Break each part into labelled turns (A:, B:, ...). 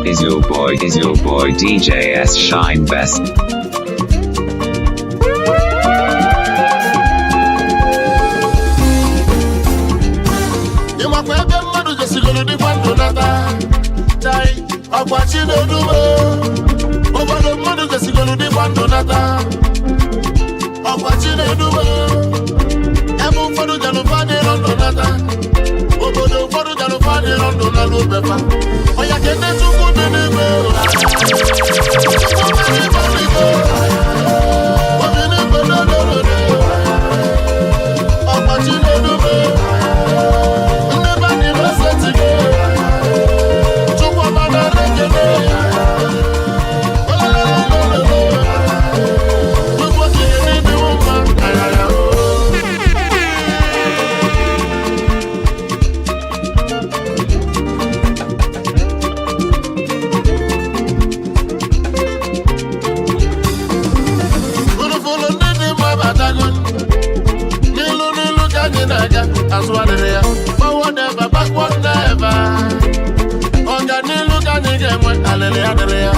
A: Is your boy, is your boy DJ S Shine Best.
B: Ịmakwa ebe mmadụ jesigoro dịkwa ndụ nata chai ọkwa chi na-edume obodo mmadụ jesigoro dịkwa ndụ nata ọkwa chi na-edume ebe ụfọdụ jalụfa dịrọ ndụ nata obodo ụfọdụ jalụfa dịrọ ndụ na n'obefa ọya kene Chukwu dị n'igwe. Chukwu dị n'igwe n'igwe. Obi n'igwe n'olololo. Ọkwa chi na-edume. Ndị be anyị na-esetigo. Chukwu ọma na-ekele. Olololololo. Chukwu okike n'ịdịwo mma. Ayaya o. Fụlụfụlụ ndị dị mma batago. N'ilu n'ilu ka anyị na-aga, azụ adịrị ya. Forward ever, backward never. Ọganilu ka anyị ga-enwe, alịlị adịrị ya.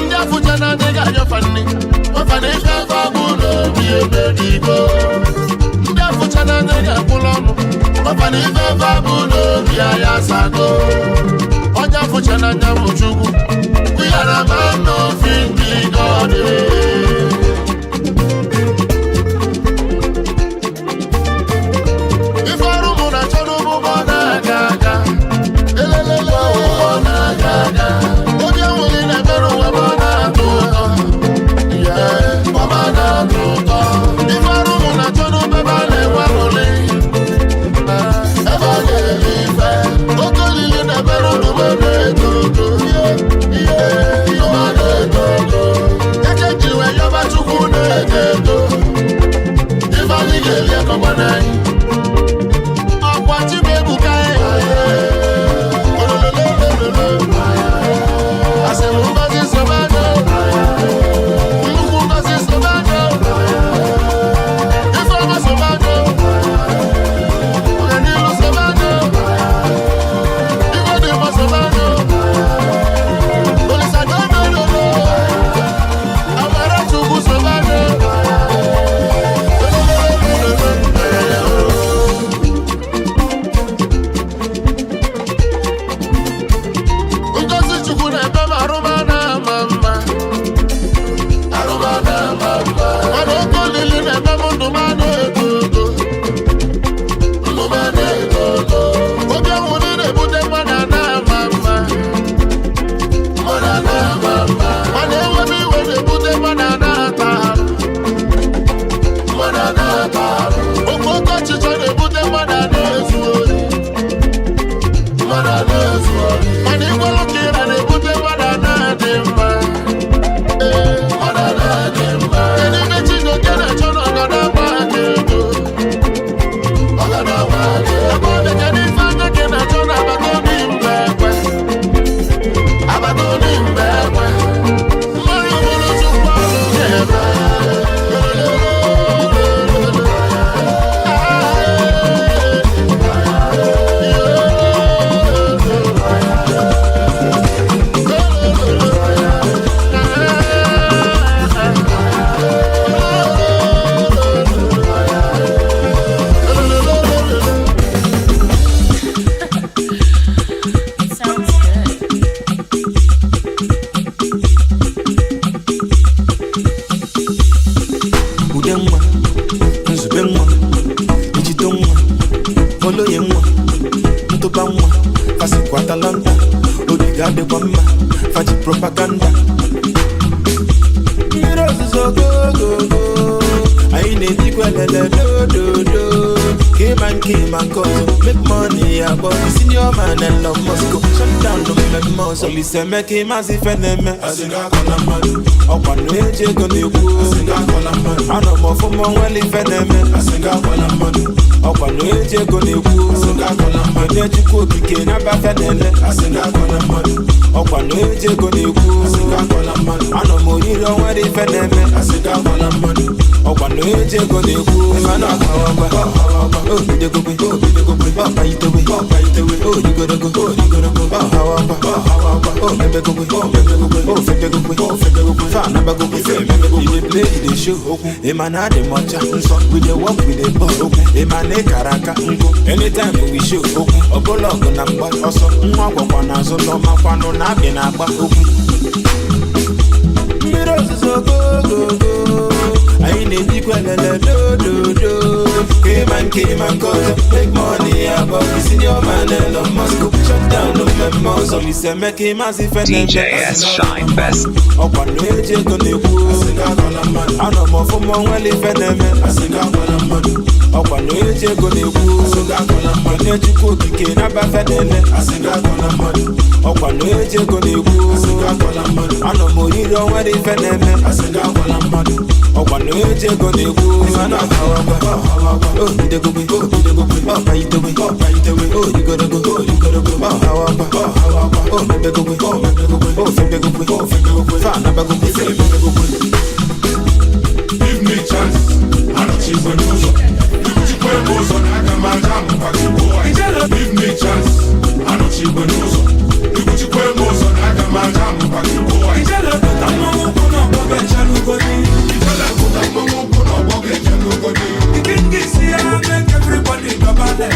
B: Ndị afụcha na adịghị anyọfa nni, ọfa na ife afọ bụ n'obi ebe dị igbo. Ndị afụcha na adịghị akwụla ọnụ, ọfa na ife afọ bụ n'obi anyị asago. Onye afụcha na anya bụ Chukwu. We are a man of God. Ife ọrụ mụ na-achọ n'ụbụbọ na-aga aga. Elelele ụbụbọ na-aga aga. Obi enweghị na-emere ụwa ma ọ na-atọ ụtọ. Yeah, ọ ma na-atọ ụtọ. Ife ọrụ mụ na-achọ n'ụbụbọ na-enwe aṅụrị. Ebe ọ na-eri ife. Oke olili na-emere ụnụ ma ọ na-eto ụtọ. Yeah, ọ ma na-eto ụtọ. Eke ji wee yọba Chukwu na-eto eto. Ife anyị ga-eli akọkwa n'anyị. Ọkwa Chimebuka e. Olololololo. Asị m ngozi sobe anya. Nnukwu ngozi sobe anya. Ifeọma sobe anya. Ọganilu sobe anya. Ife dị mma sobe anya. Olisa dodododo. Amara Chukwu sobe anya. Ngozi Chukwu na-eme m arụma na-ama mma. Arụma na-ama mma. Mana oke olili na-eme m ndụ m a na-eto ogo. Ndụ m a na-eto ogo. Obi anwụrị na-ebute mmadụ a na-ama mma. Mmadụ a na-ama mma. Mana ewebe iwe na-ebute mmadụ a na-ata arụ. Mmadụ a na-ata arụ. Oke oke ọchịchọ na-ebute mmadụ a na-ezu ori. Mmadụ a na-ezu ori. Mana ịgwalụ ka ịra na-ebute mmadụ a na-adị mma. Ee, mmadụ a na-adị mma. Kedu ebe Chijioke na-achọ na ọgọdọ agba aka ego? Ọgọdọ agba aka ego. Ebe ọ dị, kedu ife anya gị na-achọ na agbata obi mgbe ekwe? Agbata obi mgbe ekwe. Mmadụ bụrụ Chukwu ọrụ ga-eme.
C: Sounds good.
D: Ude nwa, nzube nwa, ijide nwa, oloye nwa, ntụba nwa, fasikwa Atalanta, obi ga-adịkwa mma, faji propaganda. Mmiri ozuzo gogogo, anyị na-ejikwa elele dododo. Kema nke ma nke ọzọ, make money abọ senior man Elon Musk, shut down mmemme ọzọ. Olise Emeka ịmazị ife na-eme, ọkwa na eji ego na-ekwu. Anọ m ọfụma onwele ife na-eme. Ọkwa na eji ego na-ekwu. Onye Chukwu okike na-abafe na-ele. Ọkwa na eji ego na-ekwu. Anọ m oriri onwere ife na-eme. Ọkwa na eji ego na-ekwu. Obidogogwe, ọkpaitewe, origorogo, ọhawakwa, omebegogwe, ofebegogwe, fanabagogwe. You dey play, you dey show okwu. Ịma na adị m ọcha nsọ. We dey work, we dey ball okwu. Ịma na ịkara aka nkụ. Anytime we show okwu. Ọbụla ọgụ na mgba ọsọ. Nwa gwakwa n'azụ n'ọmakwanụ na abị na-agba okwu. Mmiri ozuzo gogogo, anyị na-ejikwa elele dododo. Kema nke ma nke ọzọ, make money above the senior man Elon Musk. Shut down mmemme ọzọ, Olise Emeka ịmazị ife na-eme.
A: DJ S Shine Best.
D: Ọkwa na eji ego na-ekwu. Anọ m ọfụma onwere ife na-eme. Ọkwa na eji ego na-ekwu. Onye Chukwu okike na-abafe na-ele. Ọkwa na eji ego na-ekwu. Anọ m oriri onwere ife na-eme. Ọkwa na eji ego na-ekwu. Obidogogwe, ọkpaitewe, origorogo, ọhawakwa, omebegogwe, ofebegogwe, fanabagogwe.
B: Give me chance, anọchikwe n'ụzọ. Ikwuchikwe m ụzọ na aga m aja amụkwa gị boy. Give me chance, anọchikwe n'ụzọ. Ikwuchikwe m ụzọ na aga m aja amụkwa gị boy.
D: Ijele pụta mmanwụ ụkwụ n'ọgbọ ga-eche n'ugodi.
B: Ijele pụta mmanwụ ụkwụ n'ọgbọ ga-eche n'ugodi.
D: Ikinga isi ya make everybody dọbale.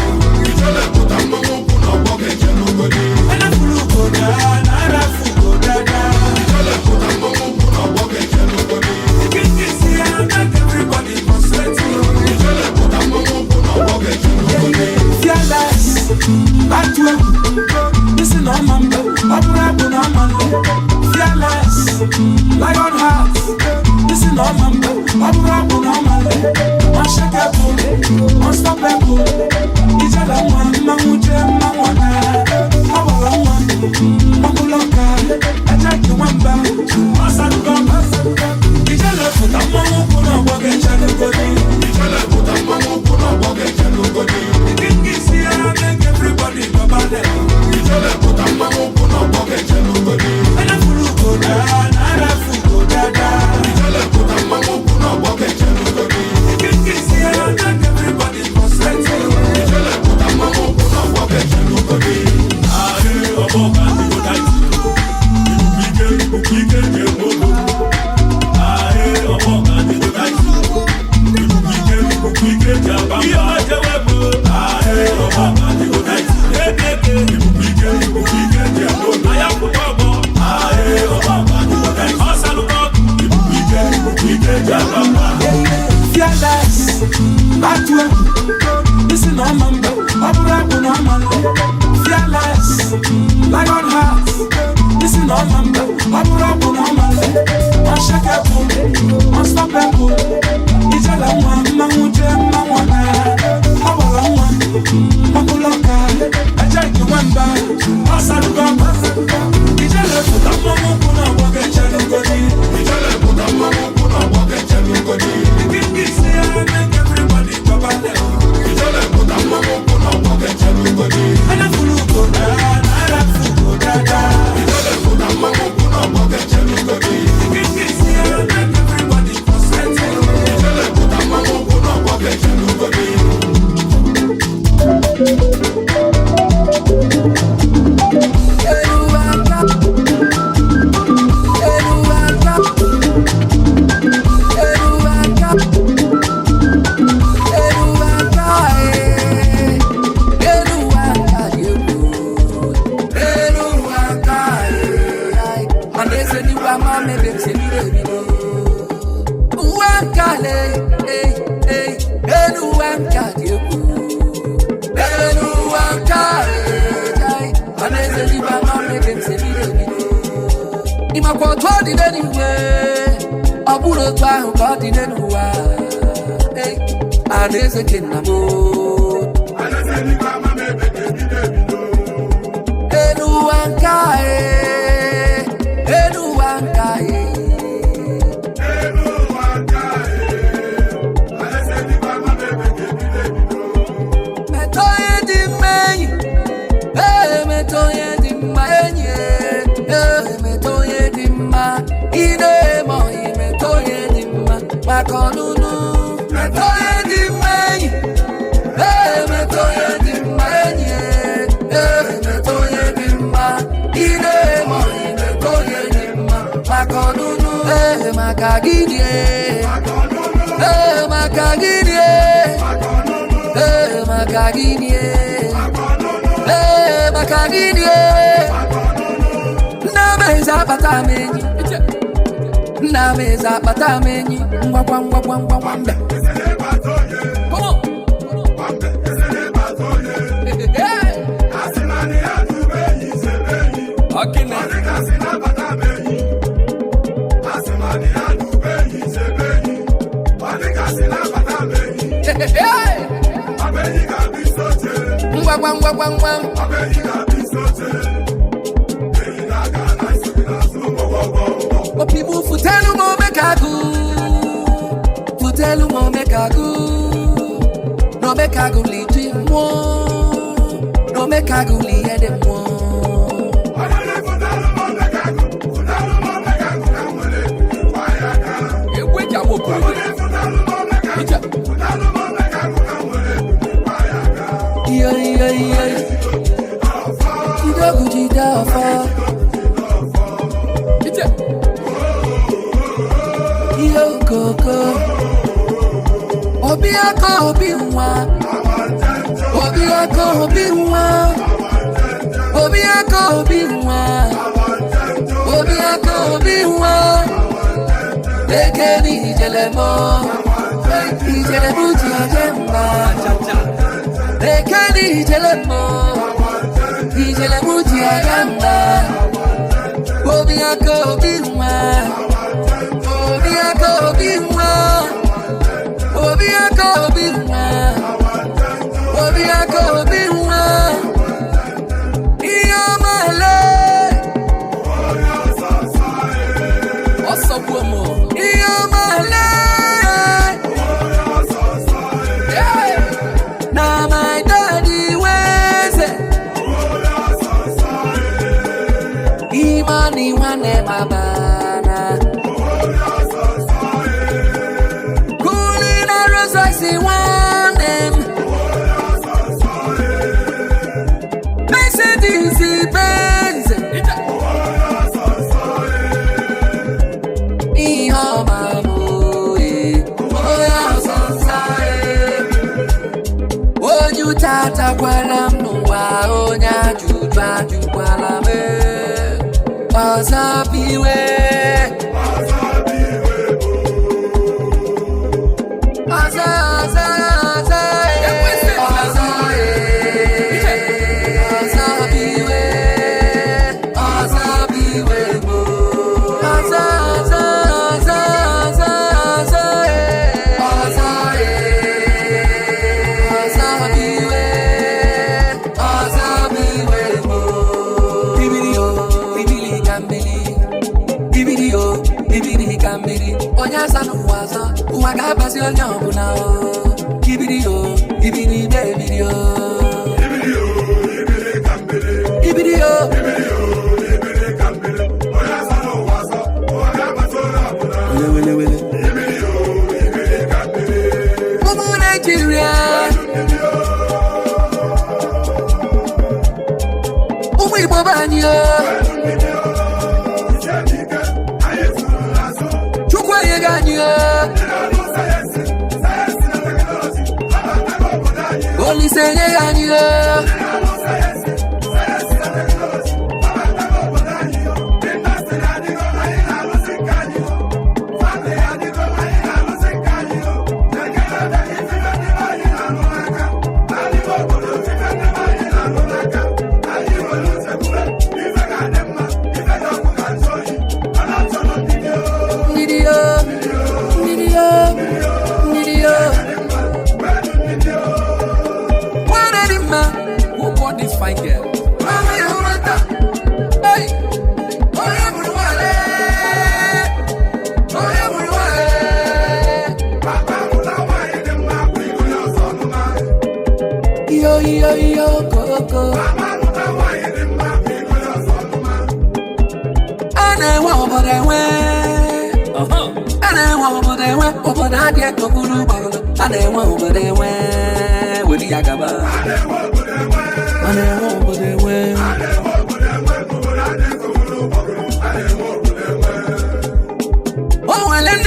B: Ijele pụta mmanwụ ụkwụ n'ọgbọ ga-eche n'ugodi.
D: Enefulu ugoda na arafu ugodada.
B: Ijele pụta mmanwụ ụkwụ n'ọgbọ ga-eche n'ugodi.
D: Ikinga isi ya make everybody concentrate.
B: Ijele pụta mmanwụ ụkwụ n'ọgbọ ga-eche n'ugodi.
D: Fearless, atụ egwu, isi na ọma mba, ọ bụrụ abụ na ọma nle. Fearless, lion heart, isi na ọma mba, ọ bụrụ abụ na ọma nle. Unshakable, unstoppable, ijele nwa mmanwụ jee mmanwụ ọna. Ọ gbara nwa, ọbụla ọka, eje gị nwamba, ọsalugo. Ijele pụta mmanwụ kwụ n'ọgbọ ga-eche n'ugodi.
B: Ijele pụta mmanwụ ụkwụ n'ọgbọ ga-eche n'ugodi.
D: Ikinga isi ya make everybody dọbale.
B: Ijele pụta mmanwụ ụkwụ n'ọgbọ ga-eche n'ugodi. Ijele pụta mmanwụ ụkwụ n'ọgbọ ga-eche n'ugodi. Ijele pụta mmanwụ ụkwụ n'ọgbọ ga-eche n'ugodi.
D: Fearless, atụ egwu, isi na ọma mba, ọ bụrụ abụ na ọma nle. Fearless, lion heart, isi na ọma mba, ọ bụrụ abụ na ọma nle. Unshakable, unstoppable, ijele nwa mmanwụ jee mmanwụ ọna. Ọ gbara nwa, ọbụla ọka, eje gị nwamba, ọsalugo. Ijele pụta mmanwụ kwụ n'ọgbọ ga-eche n'ugodi.
B: Ijele pụta mmanwụ ụkwụ n'ọgbọ ga-eche n'ugodi.
D: Ikinga isi ya make everybody dọbale.
B: Ijele pụta mmanwụ ụkwụ n'ọgbọ ga-eche n'ugodi. Ijele pụta mmanwụ ụkwụ n'ọgbọ ga-eche n'ugodi. Ijele pụta mmanwụ ụkwụ n'ọgbọ ga-eche n'ugodi.
C: Ịmakwa otu ọ dị n'eluigwe, ọ bụrụ otu ahụ ka ọ dị n'ụwa. Ei, alaeze ke nna m o. Elu ụwa nke a, ee, elu ụwa nke a, ee. Maka gịnị? Ee, maka gịnị? Ee, maka gịnị? Ee, maka gịnị? Nna m eze akpata m enyi. Nna m eze akpata m enyi. Ngwakwa ngwakwa ngwakwa mbe. Come on. Hey. Ọkịnị. Hey. Ngwa ngwa ngwa ngwa ngwa. Opi m futelu m omekagụ, futelu m omekagụ, na omekagụ liji mmụọ, na omekagụ lihe dị mmụọ. Egwu eji agba okorobịa. Ije. Iyo iyo iyo. Jide ogu jide ọfọ. Ije. Ihe okoko. Obi aka obi nwa. Obi aka obi nwa. Obi aka obi nwa. Obi aka obi nwa. Eke ni ijele mo. Ijele mu ji eje mba. Eke ni ijele mo. Ijele mu ji eje mba. Obi aka obi nwa. Obi aka obi nwa. Obi aka obi nwa. Obi aka obi nwa. Ihe ọma ele. Ọsọgbuo m. Ihe ọma ele. Na my daddy weze. Imani nwanne mama na. Cooling na Rolls Royce nwanne m. Mercedes Benz. Ihe ọma bụ e. Onye ọsọsọ e. Onye ụta atakwala m n'ụwa, onye ajụjụ ajụkwala m e. Ọzọ bụ iwe. Ọzọ ọzọ ọzọ e. Ọzọ e. Ọzọ bụ iwe. Ọzọ bụ iwe bụ. Ọzọ ọzọ ọzọ ọzọ ọzọ e. Ọzọ e. Ọzọ bụ iwe. Ọzọ bụ iwe bụ. Ibiri o, ibili ka mmiri. Ibiri o, ibiri ka mmiri. Onye aza n'ụwa azọ, ụwa ga-abazi onye ọbụla o. Ibiri o, ibiri na-ebiri o. Ibiri o. Wele wele wele. Ụmụ Naịjirịa. Ụmụ Igbo be anyị o. Chukwu enyeghị anyị o. Olise enyeghị anyị o. Mmiri o, mmiri o, mmiri o. Nwanne dị mma.
E: Who bought this fine girl?
C: Mama ya hụrụ nta. Hey! Onye mụrụ nwale. Onye mụrụ nwale. Iyo iyo iyo koko. A na-enwe obodo enwe. A na-enwe obodo enwe. Obodo adịghị ekoburu gbagoro. A na-enwe obodo enwe. Weli ya gaba. A na-enwe obodo enwe. O nwere ndị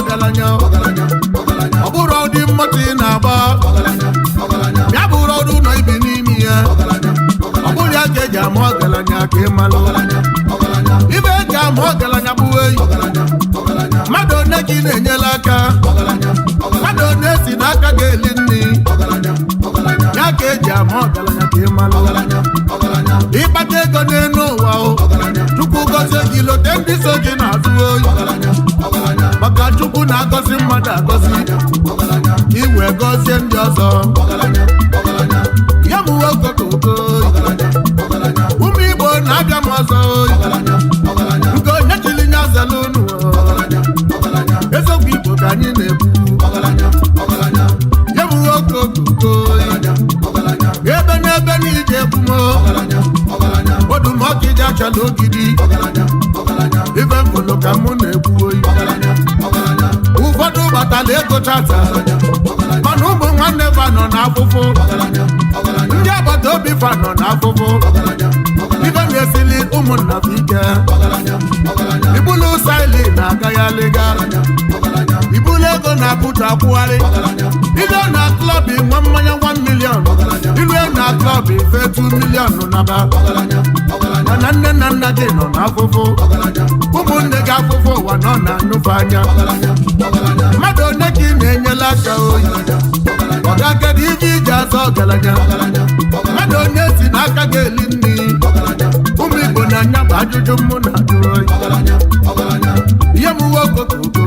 B: ọgaranya. Ọ bụrụ ụdị mmoto ị na-agba, ya bụrụ ọdụ ụlọ ibi n'ime ya, ọ bụrụ ya ka eji ama ọgaranya ka ị malụ. Ibe eji ama ọgaranya bụ eyi mmadụ one ka ị na-enyela aka, mmadụ one si n'aka ga-eli nri, ya ka eji ama ọgaranya ka ị malụ. Ịkpata ego n'elu ụwa o, Chukwu gọzie gị, lote ndị so gị n'azụ oyi, maka Chukwu na-agọzi mmadụ agọzi ka ị wee gọzie ndị ọzọ. Ya bụ okokoko ụmụ Igbo na-abịa m ọzọ oyi, nke onye chiri nye azala unu. Eziokwu Igbo ka anyị na-ekwu. Ya bụ okokoko ebe n'ebe n'ije ekwumo odumọkịja achala ogidi ife mfụlụ ka mụ na-ekwu oyi. Ụfọdụ gbatala ego tata, mana ụmụ nwanne fa nọ n'afụfụ, ndị agbata obi fa nọ n'afụfụ, ife na-esili ụmụnna fa ike. Ibulu saili na-agaghalịga, ibulu ego na-abụta akwụgharị, ibe na club nwe mmanya 1 million, ilue na club ife 2 million naba, mana nne na nna gị nọ n'afụfụ, ụmụnne gị afụfụ ụwa nọ na nnụfe anya. Mmadụ one ka ị na-enyela aka oyi, ọ ga-agadi ife iji azọ ọgaranya? Mmadụ onye si n'aka ga-eli nri? Ụmụ Igbo na-anya bụ ajụjụ mụ na ajụ oyi. Ihe m uwe okokoko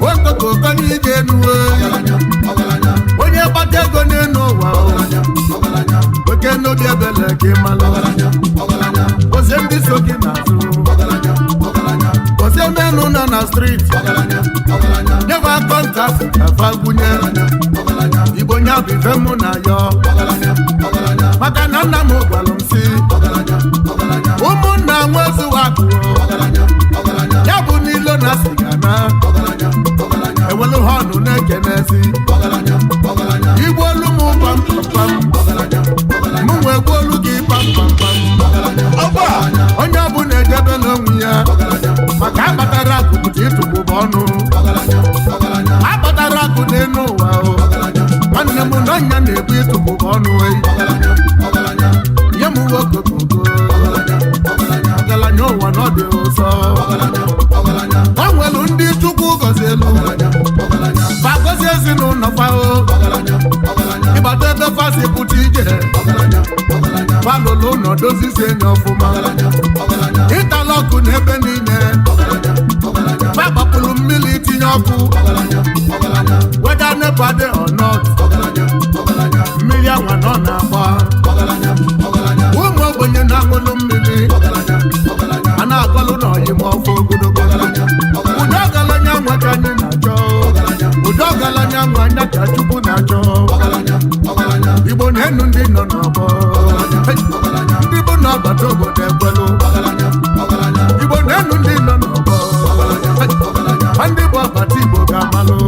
B: okokoko n'ije enu oyi, onye gbata ego n'elu ụwa oke n'obi ebele ka ị malụ, gozie ndị so gị n'azụ, gozie menụ nọ na street, nyewa contact ka fa gwunye. Igbo nya bụ ife mụ na yọ, maka na nna m gwalụ m si ụmụnna nwezuwa akụ ya bụ n'ilo na siga na ewelu họnụ na-ekenezi igbu olu m kpamkpam, mụ nwee gbuo olu gị kpamkpamkpam. Onye ọbụla ejebela onwe ya, maka akpatara akụ pụta ịtụgbụba ọnụ, akpatara akụ n'elu ụwa o nwanne m na ọnya na-ebu ịtụgbụba ọnụ eyi. Nye m okokoko ọgaranya ụwa na ọ dị ụzọ. O nwelu ndị Chukwu gọzielu, fa gọzie ezinụlọ fa o, ịgbata ebe fa si pụta ije, fa lụlụ ụlọ dozizie enyi ọfụma, ịtala ọkụ n'ebe niile, fa gbapụrụ mmiri tinye ọkụ, weda NEPA dị or not, mmiri anwa nọ na-agba. Ụmụ ogbenye na-aṅụlụ mmiri a na-agọlụ n'ọyị ma ọfọ ogologo. Ụdị ọgaranya nwa ka anyị na-achọ, ụdị ọgaranya nwa anya ka Chukwu na-achọ. Igbo na-enu ndị nọ n'ọgbọ, ndị bụ n'ọgbata obodo ekwelụ. Igbo na-enu ndị nọ n'ọgbọ, ndị bụ ọgbata Igbo ga-amalụ.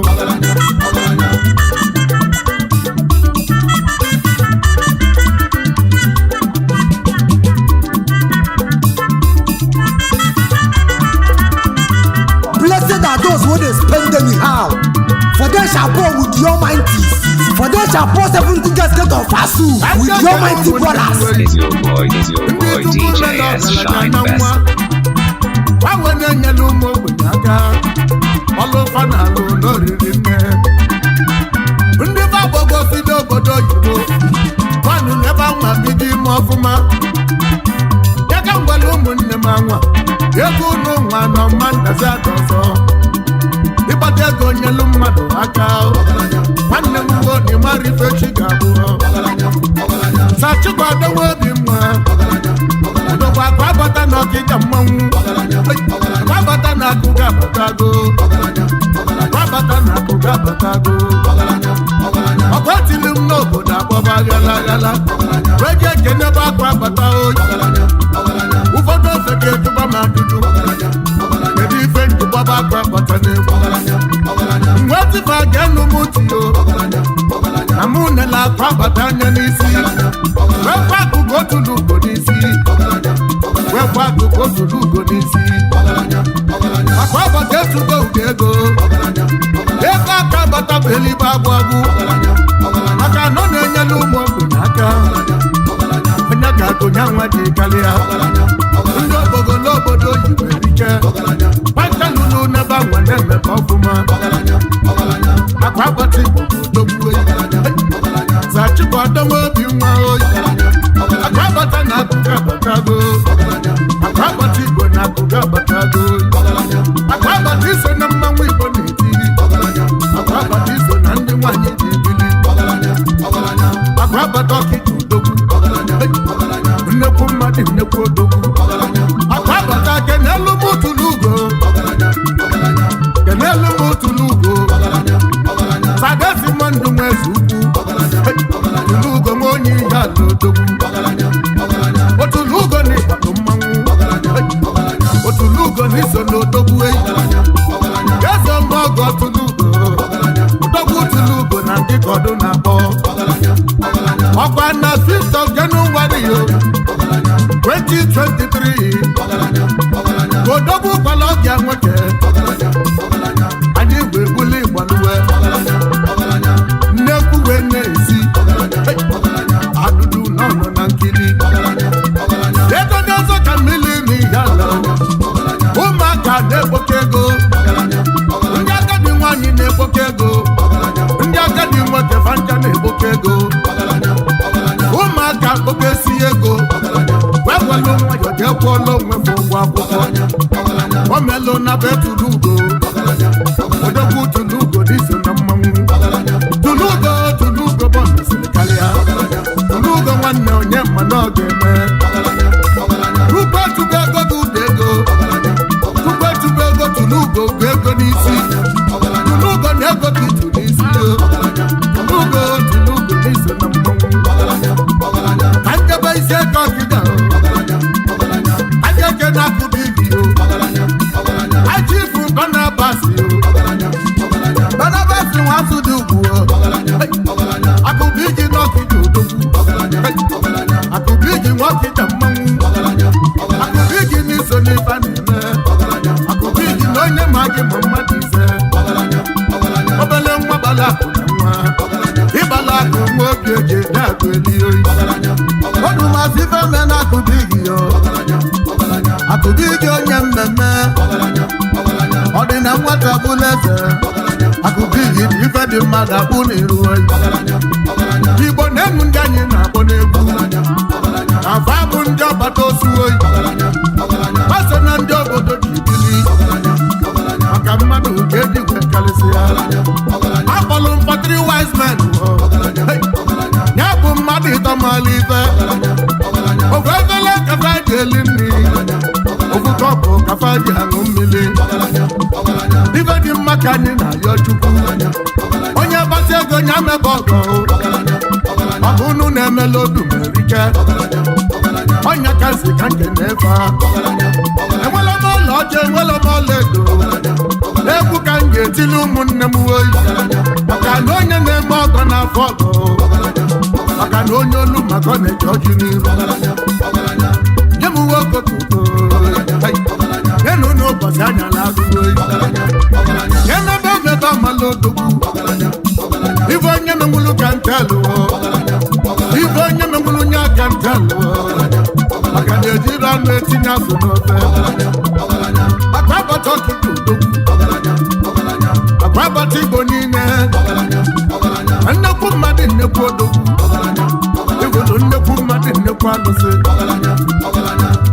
F: Blessed are those who dey spend anyhow, for they shall pour with the Almighty. For they shall pour 70 gaskets of asu with the Almighty brothers.
A: Is your boy, is your
B: Ndị
A: boy
B: Chukwu
A: DJ
B: mere
A: S
B: ọgaranya
A: Shine
B: na
A: Best.
B: nwa gbanwe na-enyela ụmụ ogbenye aka, ọlụfa na alụ n'oriri nne. Ndị gbagbogo si n'obodo oyibo nwanụ n'ebe anwa bido ime ọfụma, ya ka ngwala ụmụnne m anwa ego unu nwa nọ mma ndazi ada ọzọ. Ịgbata ego nyelu mmadụ aka, nwanne m nwo na ịmara ife chi ga-abụ. Sachukwu obi mma odokwa akụ abata na ọkịja mmanwụ, akụ abata na akụ ga-abatago, akụ abata na akụ ga-abatago. Ọkwa tili m n'obodo akpọba ghala ghala wee jee kenebe akụ abata oyi. Ụfọdụ ofe ga-ejụba m ajụjụ, kedu ife njụgbaba akụ abata n'egwu mgbe tifa ga-enu m tiyo na mụ nele akụ abata anya n'isi, wekwa akụkụ otu n'ugo n'isi, wekwa akụkụ otu n'ugo n'isi. Akụ abata etugo ugo ego.
G: elibe agwụ agwụ maka na ọ na-enyela ụmụ ogbenye aka onye ga-agụnye nwa ji karịa ndị obodo n'obodo oyibo erike kpatalụlụ n'ebe anwa na-emepe ọfụma akwa agbata Igbo bụ odogwu zachukwu obi nwa oyi akwa agbata na akụkọ agbatago akwa agbata Igbo na akụkọ agbatago akwa agbata iso na mmanwụ Igbo na-etiri akwa agbata iso na ndị nwanyị ji bili akwa agbata ọkịta odogwu nnekwu mmadụ nnekwu odogwu akwa agbata kenelu m tụlụ ugo kenelu m tụlụ ugo sadesi mmadụ nwe eze ukwu tụlụ ugo nwe onye ihe ala odogwu otulu ugo na ịgbado mmanwụ otulu ugo na iso na odogwu eyi eze mgbe ọgọ tụlụ ugo odogwu tụlụ ugo na ndị kọdụ na-akpọ ọkwa na 5th of January 2023 odogwu kwala ọbịa nwoke anyị bụ ebuli igbaluwe nnekwu wee na-esi adụdụ n'ọnọ na nkiri ego n'ọzọ ka mmiri n'ihe ala ụmụaka na-ekpoke ego ndị agadi nwaanyị na-ekpoke ego ndị agadi nwoke fanja na-ekpoke ego ụmụaka kpokesi ego wee welu nwayọ jee kwụọla onwe fa ụgwọ akwụkwọ o melụ na be tụlụ ugo odogwu tụlụ ugo n'iso na mmanwụ tụlụ ugo tụlụ ugo bụ mesịrị karịa tụlụ ugo nwanne onye mma na ọ ga-eme tupu etube ego gị ụda ego tupu etube ego tụlụ ugo bụ ego n'isi tụlụ ugo na ego gị tụrụ isi tụlụ ugo tụlụ ugo n'iso na mmanwụ ka njebe isi eke ọkịda aja eke na-akụba ibi o achifu Barnabas o Barnabas nwa asụ dị ugwu o akụba iji n'ọkịda odogwu akụba iji nwa ọkịda mmanwụ akụba iji n'iso n'ife a na-eme akụba iji na onye ma gị ma mmadụ ise obele nwa gbala akụ na nwa ịgbala akụ nwa obi eji ede akụ eli oyi ọdụmasị feme na akụbigi yo akụbigi onye mmemme ọ dị na nwata bụla eze akụbigi dị ife dị mmadụ akpụ n'iru oyi Igbo na-emu ndị anyị na-akpọ n'egwu afa bụ ndị ọgbata osu oyi gbaso na ndị obodo ji bili maka mmadụ ka eji wee karịsịa akpọlụ mkpọtịrị wise men ya bụ mmadụ ịtọmala ife ofu efele kafa ji eli nri ofu kọpụ kafa ji aṅụ mmiri ife dị mma ka anyị na-ayọ Chukwu onye gbata ego nya mebe ọgọ ọ bụ unu na-emela odu merike ọnya kasị ka nke na-efe enwela m ọla ọcha enwela m ọla edo egwu ka m ga-etili ụmụnne m oyi maka na onye na-eme ọgọ n'afọ ọgọ maka na onye olu maka ọ na-eche ọjị n'iru nye m uwe okokoko nyenụ n'ụbọchị anyala agụgo oyi emebe emebe amala odogwu ife onye menwulu ka nte alụọ ife onye menwulu nye aka nte alụọ maka na ejiri anụ etinye azụ n'ofe akwa agbata ọkịka odogwu akwa agbata Igbo niile nnekwu mmadụ nnekwu odogwu igwulu nnekwu mmadụ nnekwu alụsị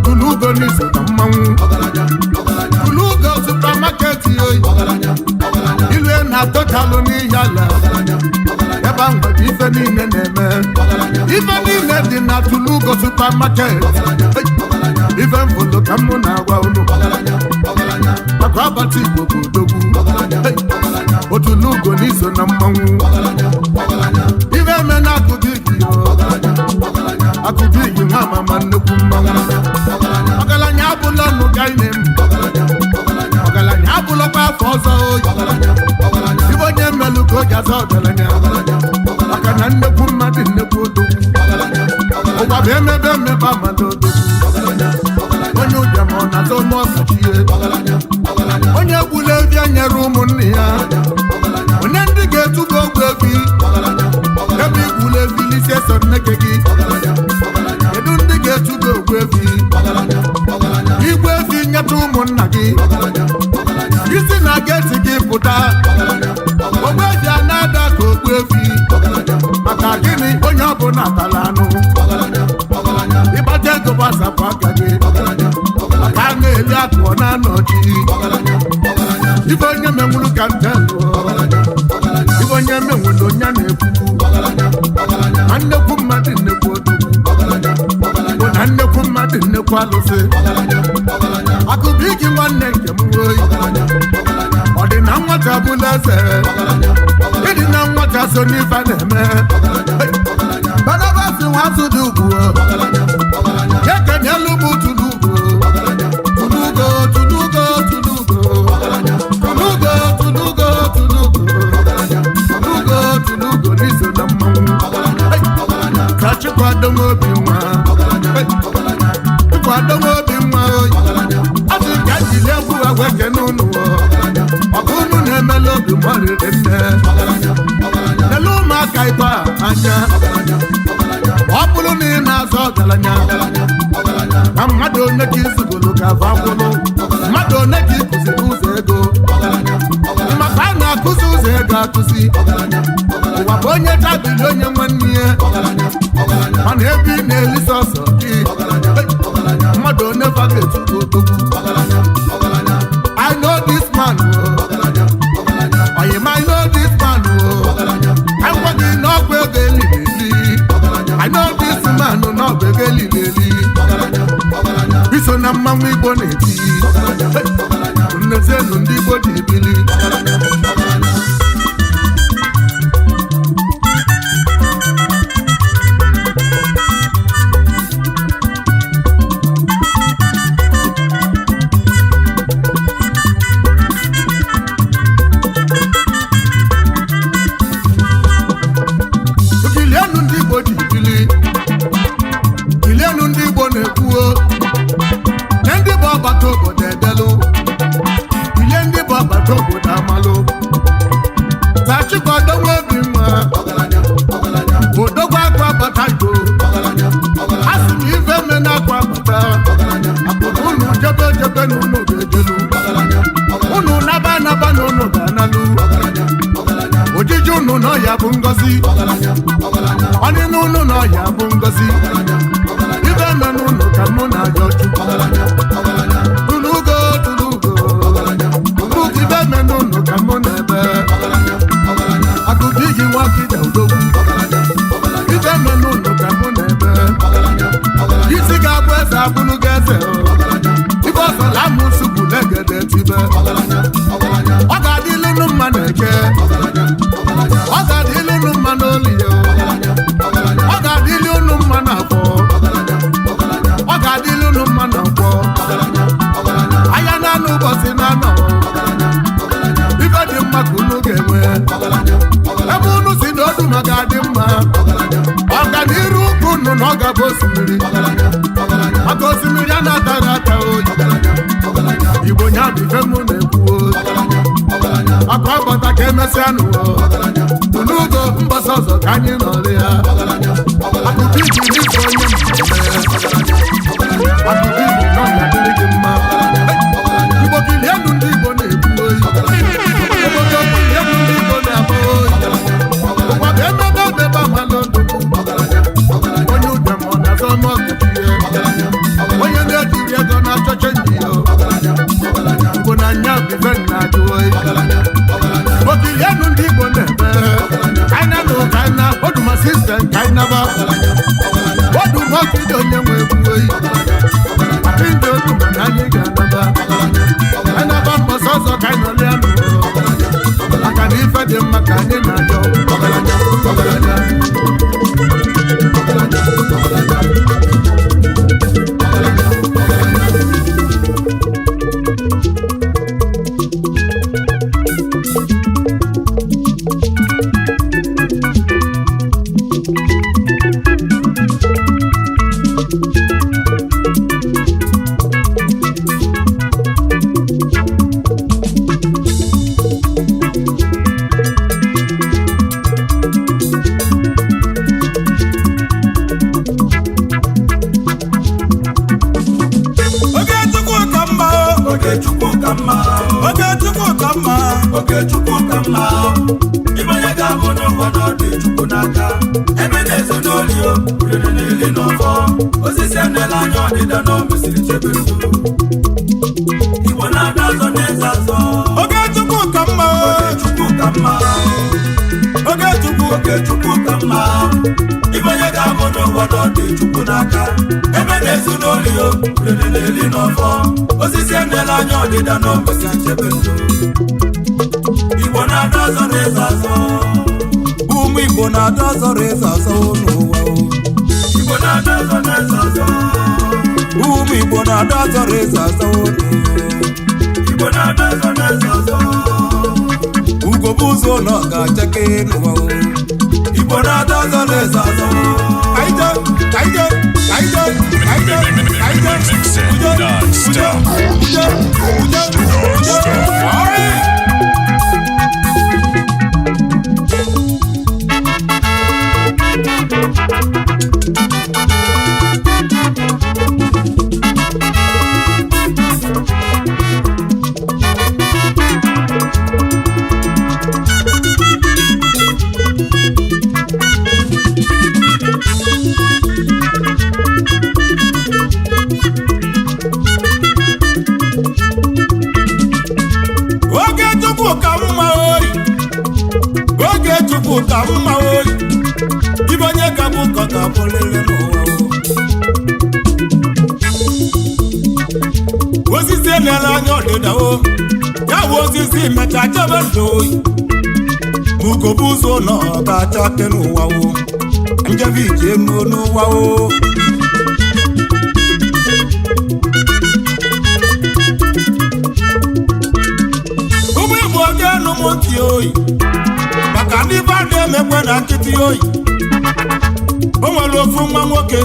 G: tụlụ ugo n'iso na mmanwụ tụlụ ugo supamaketi oyi ilu na totalụ n'ihi ala ebe ahụ bụ ife niile na-eme ife niile dị na tụlụ ugo supamaketi ife mfụlụ ka mụ na-agwa unu maka agbata Igbo bụ odogwu otulu ugo n'iso na mmanwụ ife eme na akụbigi akụbigi nwa mama nnukwu mmanwụ ọgaranya abụla ọnụ ga ine m ọgaranya abụlọkwa afọ ọzọ oyi ife onye mmelụ ka o ji aza ọgaranya maka na nnekwu mmadụ nnekwu odogwu ụwa bụ emebe emebe amala odogwu onye ụbịam ọ na-azọ ụmụ ọkachie onye gbula ebi nyere ụmụnne ya Onye ndị ga-etugo ogwu efi ebe igwulu efi n'isi eso nneke gị? Kedu ndị ga-etugo ogwu efi, igwe efi nyeta ụmụnna gị isi na geti gị pụta? Ogbu efi a na-ada ka ogbu efi maka gịnị? Onye ọbụla tara anụ ịgbata ego gbasapụ aka gị ka a na-eli akụọ na-anọchi ife onye menwuru ka nte lụọ ife onye menwuru onye na-ekwu ma nnekwu mmadụ, nnekwu odogwu bụ na nnekwu mmadụ, nnekwu alụsị akụbụ igi nwanne nke m oyi. Ọ dị na nwata bụla eze, ịdị na nwata so n'ife a na-eme. Barnabas nwazụ dị ugwu ekenyelu m tulugo tulugo tulugo tulugo tulugo tulugo tulugo tulugo tulugo n'iso na mmanwụ ka chikwado m obi nwa, chikwado m obi nwa oyi. Asị ka njili egwu agwa ekene unu ọkụ unu na-emela obi m ọrịrị nne lele ụmụaka ịtọ a anya. Ọ bụrụ na ị na-azọ ọgaranya na mmadụ one ka izugolo ka afọ akwụlụ, mmadụ one ka ịkụziri ụzọ ego, maka a na-akụzi ụzọ ego akụzi. Ụwa bụ onye tabiri onye nwanne ya, mana ebe ị na-eli sọsọ gị, mmadụ one fagetugo odogwu. I know this man o, oyim, I know this man o. Agwa gị n'ọgwụ ego eliri eli. I know this man n'ọgwụ ego eliri eli. Iso na mmanwụ Igbo na-eti nnezienu ndị Igbo ji ebili. Kilienu ndị Igbo ji bili, kilienu ndị Igbo na-ekwuo na ndị bụ ọgbata obodo edelu, kilie ndị bụ ọgbata obodo amalụ tachikwadonwe obi mma odogwu akwa bata Igbo. A sị m ife me na akwa bata akpụrụ unu jebe jebe na unu ga-ejelu, unu naba anaba na unu ga-analụ. Ojiji unu n'ọya bụ ngọzi, ọnịna unu n'ọya bụ ngọzi. Ife me n'ụlọ ka mụ na-ayọ Chukwu. Tulugo tulugo tulugo, ife me n'ụlọ ka mụ na-ebe akụkọ iji nwakịda odogwu. Ife me n'ụlọ ka mụ na-ebe isi ga-abụ eze abụlụ gị eze o. Ife ọsọla amụsụ bụ legede tibe. Ọ ga-adịlụ unu mma na eke, ọ ga-adịlụ unu mma n'olie, ọ ga-adịlụ unu mma n'afọ, ọ ga-adịlụ unu mma na nkwọ anya naanị ụbọchị na-anọ. Ife dị mma ka unu ga-enwe ebe unu si na odu ma ga-adị mma ọganiru ukwu unu na ọ ga-abụ osimiri maka osimiri a na-ataghị ata oyi. Igbo nya bụ ife mụ na-ekwu maka ọbọta ka emesịa n'ụwa tulugo mbọsị ọzọ ka anyị nọrọ ya. Akụkọ iji n'ịbụ onye mmemme, akụkọ Igbo nọ na dịrị gị mma. Igbo kilienu ndị Igbo na-ekwu oyi, obodo kilienu ndị Igbo na-agba oyi. Ụwa bụ emebe emebe amalụ ndụkwu onye ụbịam ọ na-azọ ọmọgụchie, onye na-ejiri ego na-achọ chenji ya. Igbo na anya bụ ife na-ajụ oyi. Okilienu ndị Igbo na-eme kaina na ụkaina oduma sistem kainaba odumọkide onye nwe egwu oyi ndị oduma na anyị ga-anaba anaba mbọsị ọzọ ka anyị nọlịa nụ maka na ife dị mma ka anyị na-ayọ. Ọgaranya, ọgaranya, ọgaranya, ọgaranya.
D: n'aka. Ebe na-ezu n'oli o, riri n'ili n'ọfọ. Osisi enela anya ọdịda na o mesiri chebe ndụ. Igbo na-ada azọ na-eze azọ.
H: Oge Chukwu ka mma.
D: Oge Chukwu ka mma.
H: Oge Chukwu.
D: Oge Chukwu ka mma. Ibe onye ga-abụ n'ụwa na ọ dị Chukwu n'aka. Ebe na-ezu n'oli o, riri n'ili n'ọfọ. Osisi enela anya ọdịda na o mesiri chebe ndụ. Igbo na-ada azọ na-eze azọ.
H: Ụmụ Igbo na-ada azọ na-eze azọ n'ụwa o.
D: Igbo na-ada azọ na-eze azọ.
H: Ụmụ Igbo na-ada azọ na-eze azọ n'ụwa.
D: Igbo na-ada azọ na-eze azọ.
H: Ugo bụ ụzọ na ọ ga-achake n'ụwa o.
D: Igbo na-ada azọ na-eze azọ.
H: Kaije, kaije, kaije, kaije, kaije.
I: Mixing non-stop.
H: Uje, uje, uje. Ọrị! Oge Chukwu ka mma oyi. Oge Chukwu ka mma oyi. Ibe onye ka bụ ka ọ ga-abụ lele n'ụwa o. Osisi enele anya ọdịda o. Ya bụ osisi mecha chebe ndụ oyi. Ugo bụ ụzọ na ọ ga-acha ke n'ụwa o. Njebe ije emuo n'ụwa o. Ụmụ Igbo ga-enu m ntị oyi. Maka ndị be a na-emekwe na nkịtị oyi. O nwere ofu nwa nwoke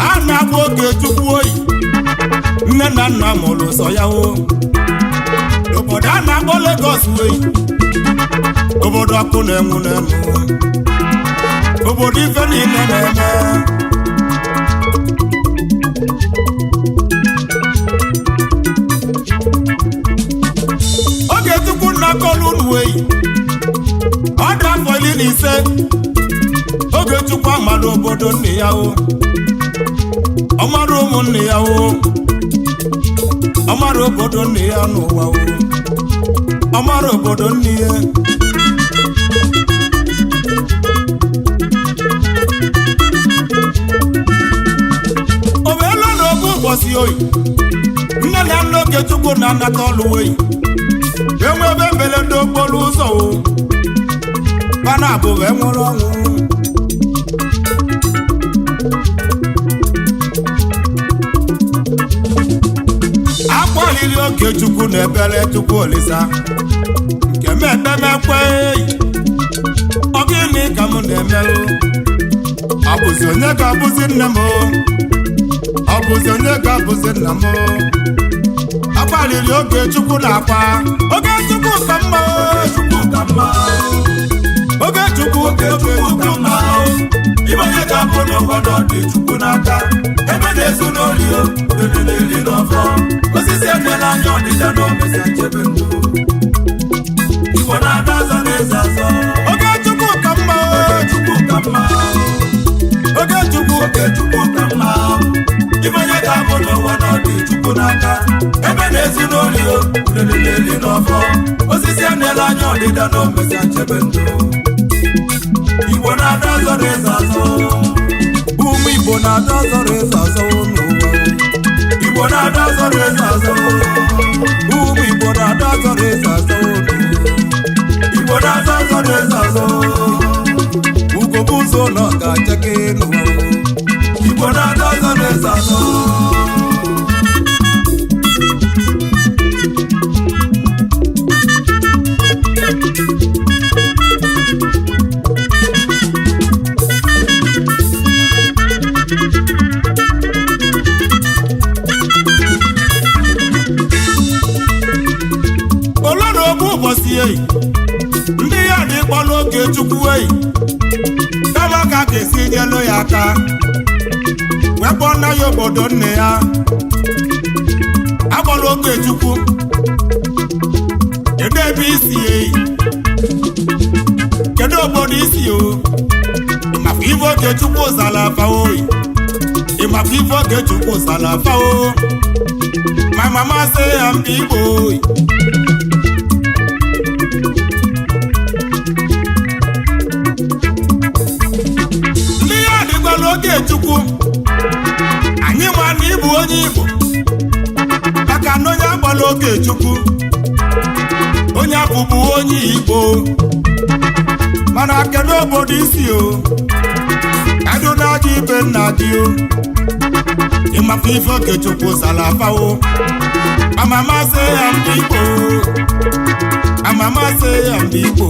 H: a na-agba oge Chukwu oyi. Nne na nna mụrụ sọ ya o. Obodo a na-akpọ Lagos oyi. Obodo ọkụ na-enwu na-enwu. Obodo ife niile na-eme. Oge Chukwu nnakọlụ unu oyi. Ọ dị afọ 15. Oge Chukwu amara obodo nne ya o. Ọ mara ụmụnne ya o. Ọ mara obodo nne ya n'ụwa o. Ọ mara obodo nne ya. O wee lụọ n'oge ụbọchị oyi. Nne na nna Okechukwu na-anata ọlụ oyi. Enwe ebe mberede okporo ụzọ o. Mana abụ wee nwụrụ ọnwụ. Akpọlili Okechukwu na ebere Chukwu Olisa. Nke m ekpemekwe eyi. Ọ gịnị ka m na-emerụ? Ọ bụzi onye ga-abụzi nne m o? Ọ bụzi onye ga-abụzi nna m o? Akpaliri Okechukwu na-akwa. Okechukwu ka mma o.
D: Chukwu ka mma.
H: Okechukwu,
D: Oge Chukwu ka mma. Ibe onye ga-abụ n'ụwa na ọ dị Chukwu n'aka. Ebe na-ezu n'oli o, riri n'ili n'ọfọ. Osisi enela anya ọdịda na o mesịa chebe ndụ. Igbo na-ada azọ na-eze azọ.
H: Okechukwu ka mma o.
D: Oge Chukwu ka mma.
H: Okechukwu,
D: Oge Chukwu ka mma. Ibe onye ga-abụ n'ụwa na ọ dị Chukwu n'aka. Ebe na-ezu n'oli o, riri n'ili n'ọfọ. Osisi enela anya ọdịda na o mesịa chebe ndụ. Igbo na-ada azọ na-eze azọ.
H: Ụmụ Igbo na-ada azọ na-eze azọ n'ụwa o.
D: Igbo na-ada azọ na-eze azọ.
H: Ụmụ Igbo na-ada azọ na-eze azọ n'ụwa.
D: Igbo na-ada azọ na-eze azọ.
H: Ugo bụ ụzọ na ọ ga-achake n'ụwa o.
D: Igbo na-ada azọ na-eze azọ.
H: Ole na ogbu ụbọchị eyi. Ndị ya dị kpọrọ Okechukwu eyi. Kama ka ga-esi nyelu ya aka. Wee kpọọ nna ya obodo nne ya. Akpọrọ Okechukwu. Kedu ebe isi eyi? Kedu Kedu obodo isi o? Ịmakwa ife Okechukwu zara afa oyi? Ịmakwa ife Okechukwu zara afa o? My mama say I'm Igbo oyi. Ndị ya dịkwala Okechukwu, anyị ma na ịbụ onye Igbo, maka na onye agbala Okechukwu, onye abụbụ onye Igbo. Mana kedu obodo isi o? Kedu na-adị ibe nna gị o? Ịmakwa ife Okechukwu zara afa o? Amama sị ya ndị Igbo, amama sị ya ndị Igbo,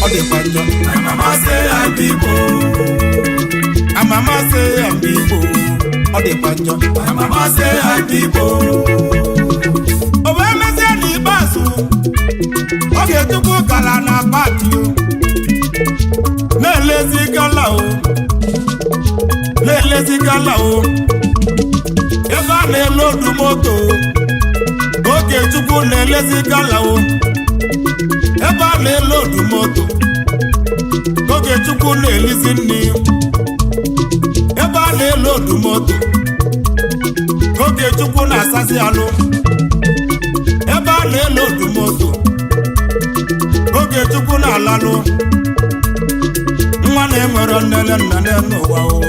H: ọ dịkwa njọ. Amama sị ya ndị Igbo, amama sị ya ndị Igbo, ọ dịkwa njọ. Amama sị ya ndị Igbo. O wee mezie n'ikpeazụ, Okechukwu gara na paakị o, na-elezi gala o, na-elezi gala o, ebe a na-elodu moto. Okechukwu na-elezi gala o, ebe a na-elodu moto. Okechukwu na-elizi nri ebe a na-elodu moto. Okechukwu na-asazi alụ ebe a na-elodu moto. Okechukwu na-alalụ nwa na-enwero nnele nna n'ụwa o,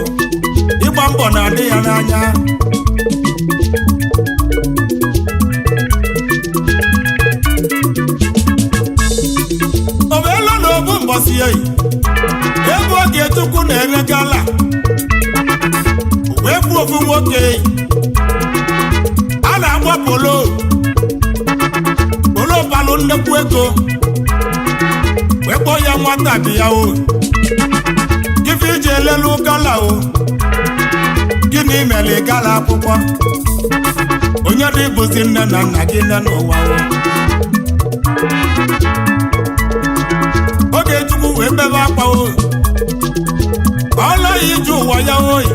H: ịgba mbọ na-adị ya n'anya. O meela na obu mbọsi eyi ebe Okechukwu na-ere gala, wee gbuo ofu nwoke a na-agba polo. Polo balụ nnekwu ego, wee kpọọ ya nwata bi ya o, ife iji elelu gala o, gịnị mere gala akwụkwọ onye dị bụzi nne na nna gị nne n'ụwa o? Okechukwu wee bebe akwa o, ọla ya ije ụwa ya oyi.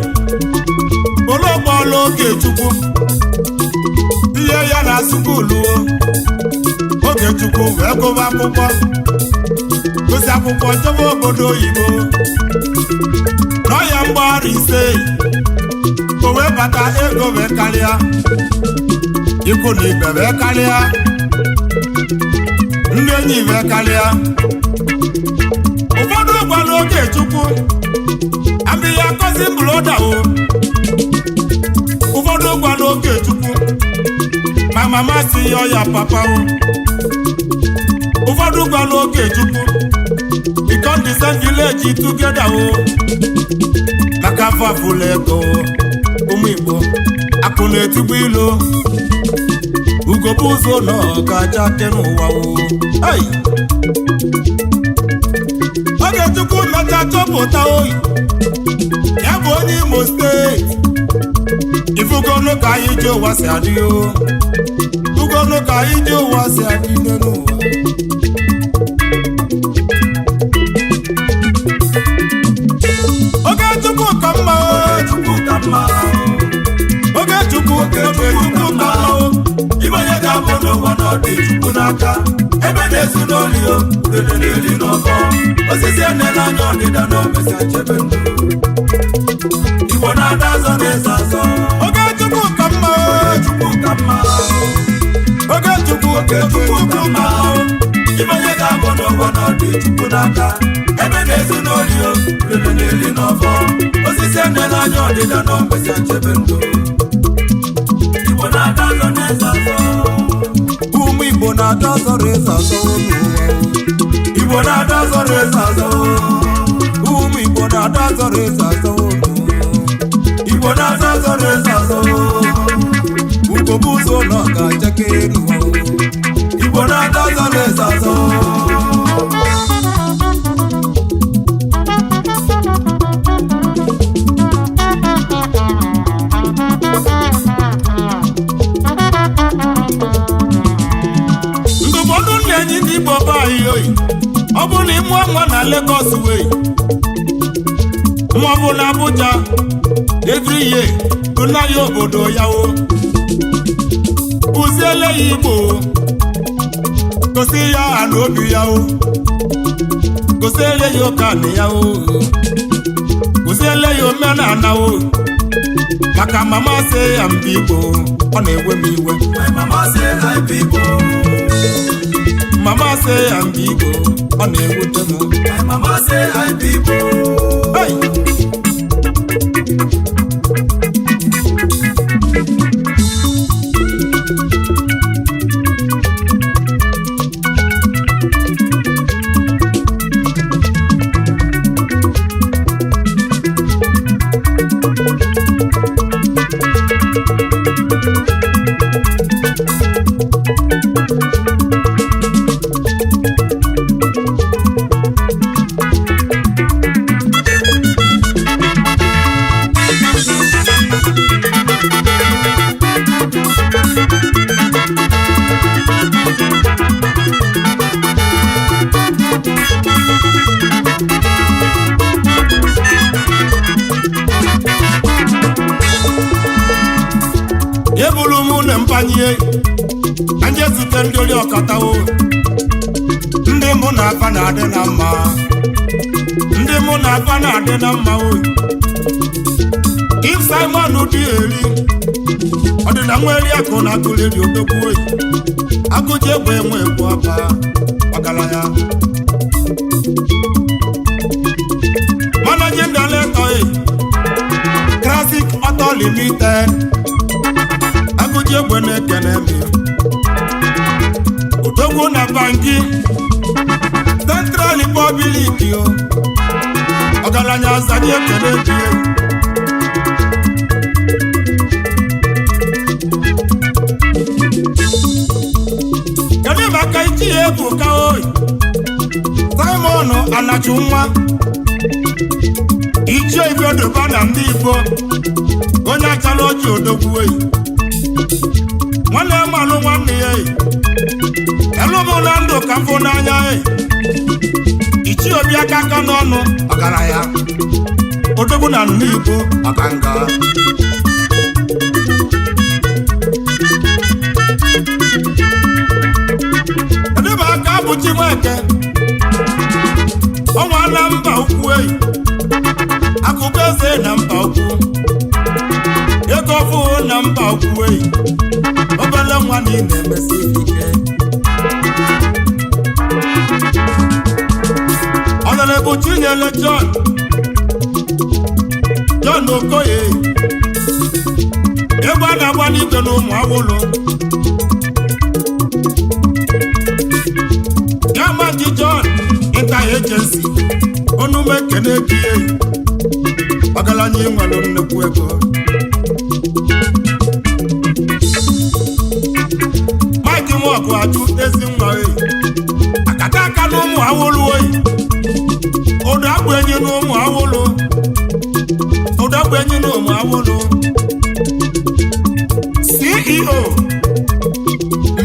H: Ologboọla Okechukwu ihe ya na sukulu o. Okechukwu wee gụba akwụkwọ, gụsị akwụkwọ, jebe obodo oyibo n'ọya mgbọrọ 5. O wee bata, ego wee karịa, ikwu na ibe wee karịa, ndị enyi wee karịa. Ụfọdụ gwara Okechukwu abịghị akọzi brother o. Ụfọdụ gwara Okechukwu ma mama si ya ọya papa o. Ụfọdụ gwara Okechukwu become the same village together o, maka afọ afụla ego. Ụmụ Igbo, akụ na-etigbu ilo ugobụ ụzọ nọ ga-aja ke n'ụwa o. Hey! Okechukwu mecha chọpụta oyi ya bụ onye Imo Steeti. Ifugonu ka anyị ji ụwa si adị o, ugonu ka anyị ji ụwa si adị n'ụwa. Okechukwu ka mma, Okechukwu ka mma, Okechukwu, Okechukwu ka mma.
D: Ibe onye ga-abụ n'ụwa na ọ dị Chukwu n'aka. Ebe na-ezu n'oli o, udele na-eri n'ọbọ. Osisi enele anya ọdịda na omesi chebe ndụ. Igbo na-ada azọ na-eze azọ.
H: Okechukwu ka mma,
D: Okechukwu ka mma,
H: Okechukwu,
D: Okechukwu ka mma. Ibe onye ga-abụ n'ụwa na ọ dị Chukwu n'aka. Ebe na-ezu n'oli o, udele na-eri n'ọbọ. Osisi enele anya ọdịda na omesi chebe ndụ. Igbo na-ada azọ na-eze azọ.
H: Ụmụ Igbo na-ada azọ na-eze azọ n'ụwa.
D: Igbo na-ada azọ na-eze azọ.
H: Ụmụ Igbo na-ada azọ na-eze azọ n'ụwa.
D: Igbo na-ada azọ na-eze azọ.
H: Ugobụ ụzọ nọ ga-achake n'ụwa.
D: Igbo na-ada azọ na-eze azọ.
H: Ndụmọdụ na-enye ndị Igbo be anyị oyi, ọ bụrụ na ịmụọ nwa na Lagos wee ma ọ bụ na Abuja, every year tụna ya obodo ya o, kụziele ya Igbo, gosi ya ha na obi ya o. Gosiele ya ụka na ya o, gosiele ya omenala o. Maka mama sị ya mba Igbo, ọ na-ewe m iwe.
D: Mama say I be Igbo.
H: Mama sị ya mba Igbo, ọ na-ewute m.
D: My mama say I be Igbo.
H: Hey! Ebulu m na mpanye ka nje zute ndị ori ọkọtawo, ndị mụ na afa na-adị na mma, ndị mụ na afa na-adị na mma o. If Simon dị eri ọdịna nweri akụ na akụleri odogwu oyi agụji egbe enwe egwu ọba ọgaranya. Managing Director Classic Auto Limited, agụji egbe na-ekene m odogwu na banki Central Republic o, ọgaranya azanye ekene gị. Kedu maka ichi ya ebuka oyi Simon Anachu nwa ichie Ifedoba na ndị Igbo, onye achala oji odogwu oyi nwanne m alụ nwanne ya eyi elụmụ na ndụ ka mfụ n'anya eyi ichie obi aka aka n'ọnụ ọgaranya odogwu na ndị Igbo ọkanga. Kedu maka abụ Chinweke ọnwa na mba ukwu eyi akụkọ eze na mba ukwu ego ọfụ na mba ukwu eyi obele nwa na ị na-emesi ike. Ọnọrọbụ Chinyere John John Okoye egwu a na-agba n'igwe na ụmụ awụlụ Yamaji John Inter Agency onume kene gị ọgaranya ịnwere nnukwu ego. Mike Nwọgụ ajụ ezi nwa oyi akata aka na ụmụ awụlụ oyi ụdọ agbụ enyi na ụmụ awụlụ ụdọ agbụ enyi na ụmụ awụlụ CEO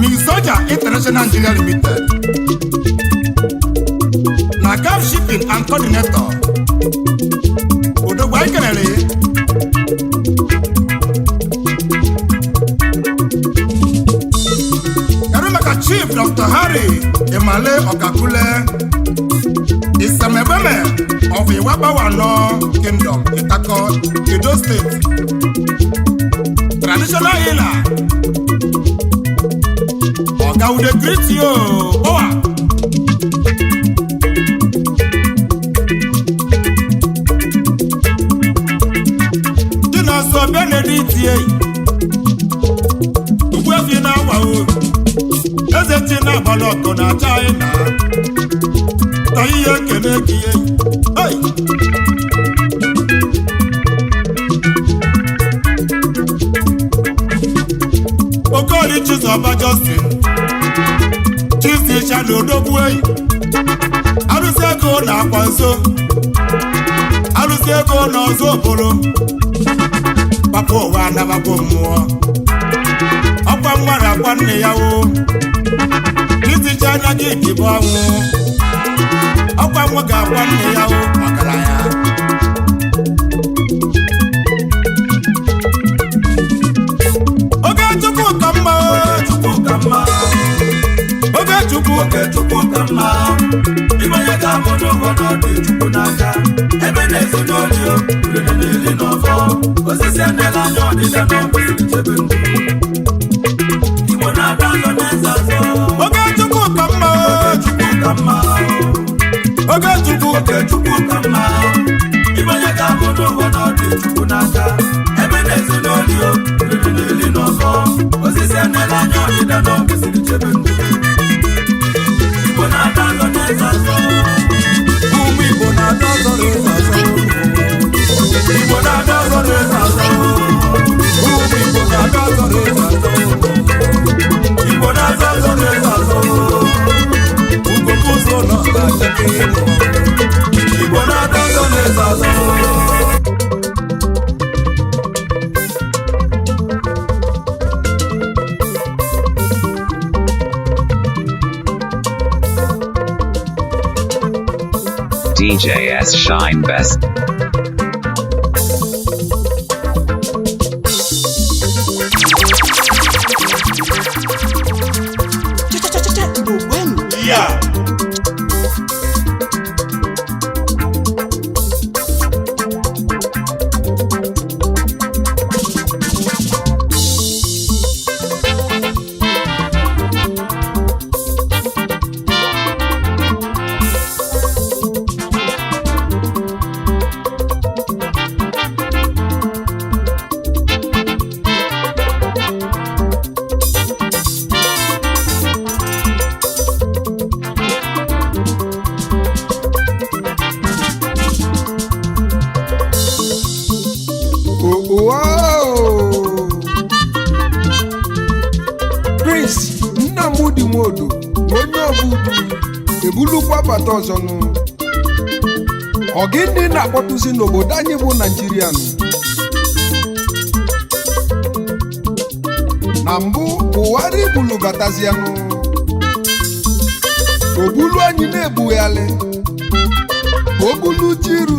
H: Misoja International Nigeria Limited na Gulf Shipping and Coordinator odogwu anyị kelere ya. Kedu maka Chief Dr. Harry Emale Okakule Isemebeme of Iwabawano Kingdom, Itako, Edo State, traditional healer. Oga, we dey greet you owa. Chinonso Benedict ye Ogbuefi na-awa o Eze chi na-agbala ọkụ na China ta ihe ekele gị ye. Hey! Okoli Chizoba Justin Chizi Chado Odogwu eyi arụsị ego na akwa nso arụsị ego na ọzọ okporo papa ụwa anabakwa mmụọ ọkwa nwa na akwa nne ya o iticha anya gị dịbụ ọnwụ ọkwa nwa ga-akwa nne ya o ọgaranya. Oge Chukwu ka mma,
D: Chukwu ka mma.
H: Oge Chukwu,
D: Oge Chukwu ka mma. Ibe onye ga-abụ n'ụwa na-ezu n'oli o, riri n'ili n'ọfọ. Osisi enela anya ọdịda na ọ kwesịrị chebe ndụ. Igbo na-ada azọ na-eze azọ.
H: Oge Chukwu ka mma.
D: Oge Chukwu ka mma.
H: Oge Chukwu.
D: Oge Chukwu ka mma. Ibe onye ga-abụ n'ụwa na ọ dị Chukwu n'aka. Ebe na-ezu n'oli o, riri n'ili n'ọfọ. Osisi enela anya ọdịda na ọ kwesịrị chebe ndụ. Igbo na-ada azọ na-eze azọ.
H: Ụmụ Igbo na-ada ọzọ na-eze azọ.
D: Igbo na-ada ọzọ na-eze azọ.
H: Ụmụ Igbo na-ada ọzọ na-eze azọ.
D: Igbo na-aza ọzọ na-eze azọ.
H: Ugogbe ụzọ nọ na-achake.
D: Igbo na-ada ọzọ na-eze azọ.
A: DJ S Shine Best.
F: Cha-cha-cha-cha, Igbo kwenu.
H: Yeah.
J: Wow! Prince Nnamdi Nwodo onye ọbụdu ebulukwa bata ọzọ nụ. Ọ gịnị na-akpọtụzi n'obodo anyị bụ Naijiria nụ? Na mbụ Buhari bulu batazianụ, obulu anyị na-egbughalị, obulu jiru,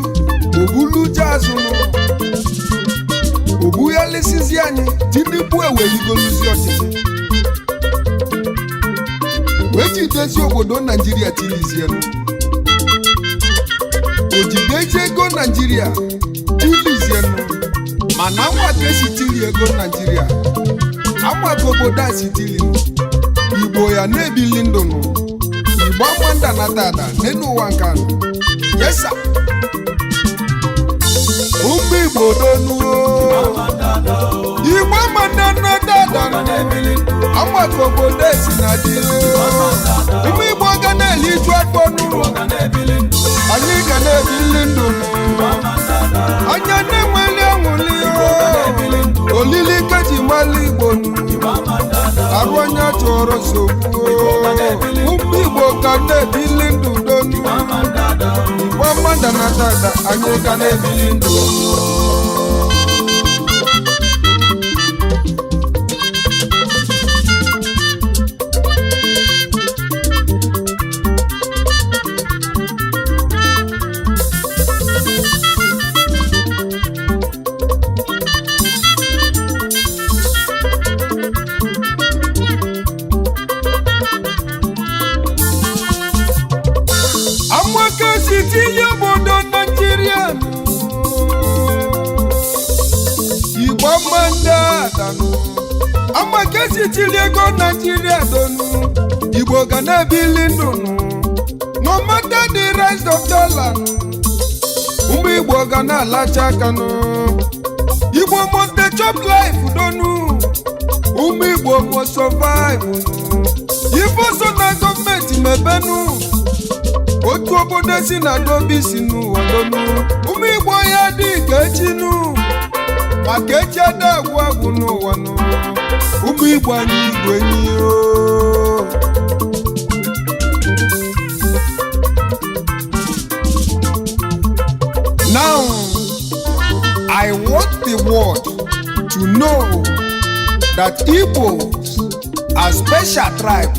J: obulu ji azụ nụ, ogbughalịsizi anyị. Tinubu eweligoluzi ọchịchị wee jidezi obodo Naijiria tilizienụ, ojidezi ego Naijiria tilizienụ. Mana anwa ka esi tili ego Naijiria, anwa ka obodo a si tilinu. Igbo ya na-ebili ndụnụ, Igbo amanda na tata n'elu ụwa nke anọ. Yesa, ụmụ Igbo donuo, Igbo amanda na dada, anwa ka obodo esi na dị. Ụmụ Igbo ga na-eliju afọ n'ụlọ, anyị ga na-ebili ndụ, anya na-enweli anwụli olili keji mali Igbo nụ. Arụ onye chọrọ nsogbu. Ụmụ Igbo ga na-ebili ndụ donu. Igbo amanda na dada, anyị ga na-ebili ndụ. Amaka si tinye obodo Naijiria nụ. Igbo amanda danụ. Amaka si tinye ego Naijiria donu. Igbo ga na-ebili ndụ nụ. No matter the rise of dollar nụ. Ụmụ Igbo ga na-alacha aka nụ. Igbo must dey chop life donu. Ụmụ Igbo must survive nụ. Ife so na gọọmenti mebenu. Otu obodo si na dobe isi n'ụwa donu. Ụmụ Igbo ya dị ka echinu, maka echi ada agwụ agwụ n'ụwa nụ. Ụmụ Igbo anyị, Igbo enyi o. Now, I want the world to know that Igbos are special tribe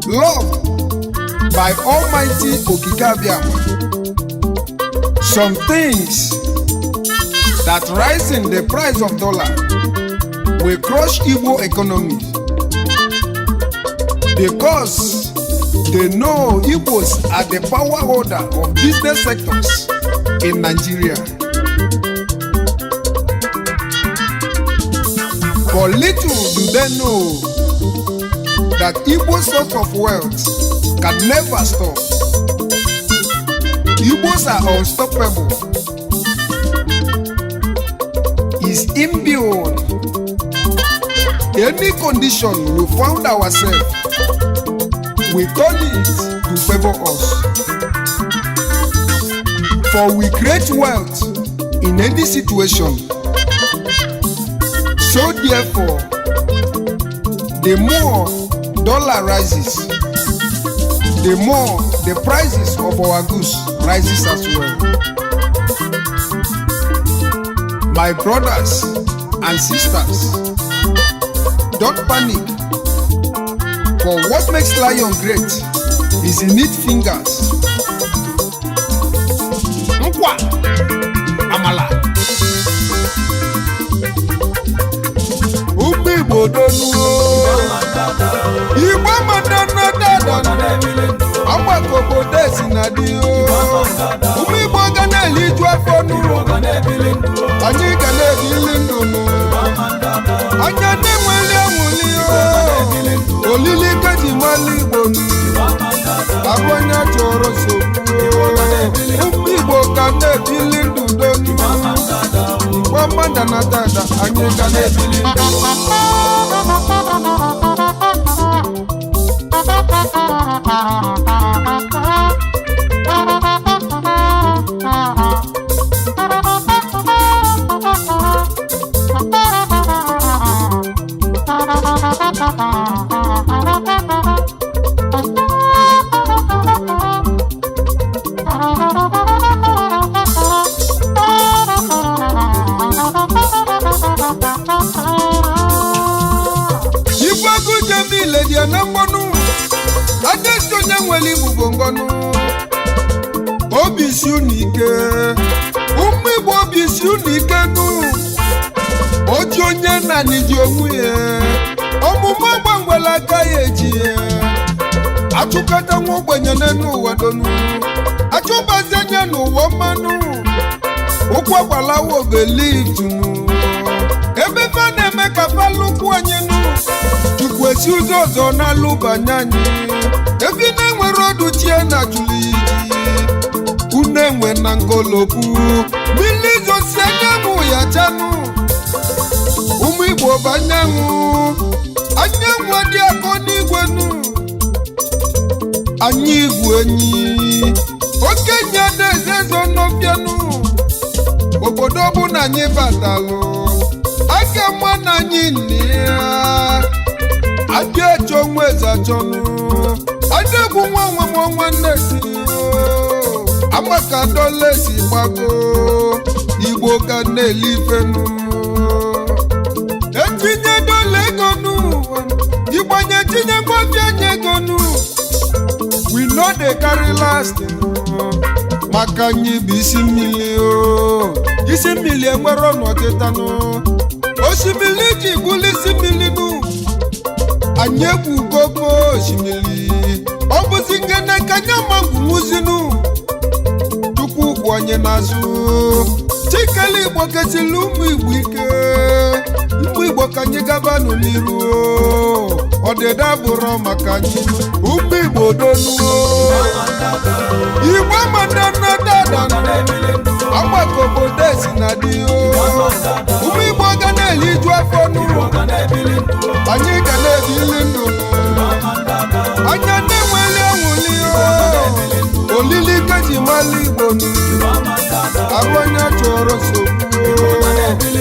J: loved by Almighty Okike Abiama. Some things that rise in the price of dollar will crush Igbo economy because they know Igbos are the power holder of business sectors in Nigeria. But little do they know that Igbo source of wealth can never stop. Igbos are unstoppable. Is inbuilt. Any condition we found ourselves, we turn it to favor us. For we create wealth in any situation. So therefore, the more dollar rises, the more the prices of our goods rises as well. My brothers and sisters, don't panic. For what makes lion great is in its fingers. Nkwa amala. Ụmụ Igbo donuo. Igbo madana dada. Ọgbakọ obodo esi na dị o. Ụmụ Igbo ga na-eliju afọ n'ụlọ. Anyị ga na-ebili ndụ nụ. Anya na-enweli anwụli o. Olili keji mali Igbo nụ. Abụ onye chọrọ nsogbu o. Ụmụ Igbo ga na-ebili ndụ donu. Igbo madana dada, anyị ga na-ebili ndụ. Ife dị na mgbọnụ adesi onye nwere igbubo ngọnụ obi si unu ike. Ụmụ Igbo, obi si unu ike nụ. Oji onye naanị ji onwe ya omume gbanwere aka ya eji ya achụkọta nwa ogbenye n'elu ụwa donu achụbazi anya n'ụwa mmanụ ụkwụ agbalawa obelitunu ebe fa na-eme ka fa lụkwu anyị nụ. Chukwu esi ụzọ ọzọ na-alụbanye anyị efi na-enwere ọdụ chie na jụrụ iji unu enwe na ngolobu mmiri zosi anyanwụ ya chanụ. Ụmụ Igbo bụ anyanwụ, anyanwụ dị akọ n'igwe nụ. Anyị igwe enyi okenye na-ezezo n'ofianụ obodo bụ na anyị batalụ aka mma na anyị nne ya adị achọ nwa eze achọnụ adị egwu nwa nwa m nwa nne si amaka dọla esi gbago Igbo ka na-eli ifenụ etinye dọla ego nụ ịgbanye tinye ngwafi anya ego nụ. We no dey carry last maka anyị bụ isi mmiri o. Isi mmiri enwere ọnọdịtanụ osimiri ji bụlụ isi mmiri nụ. Anyị egwugogo osimiri ọ bụzi ngene ka anyị amagwunwuzinu. Chukwu kwụ anyị n'azụ. Chikele Igbo kesịrị ụmụ Igbo ike. Ụmụ Igbo ka anyị gabanụ n'iru. Ọdịda bụrụ maka anyị. Ụmụ Igbo donuo. Igbo madana dada ọgbakọ obodo esi na dị o. Ụmụ Igbo ga na-eliju afọ n'ụlọ. Anyị ga na-ebili ndụ. Anya na-enweli anwụli o. Olili keji mali Igbo nụ. Arụ onye chọrọ nsogbu.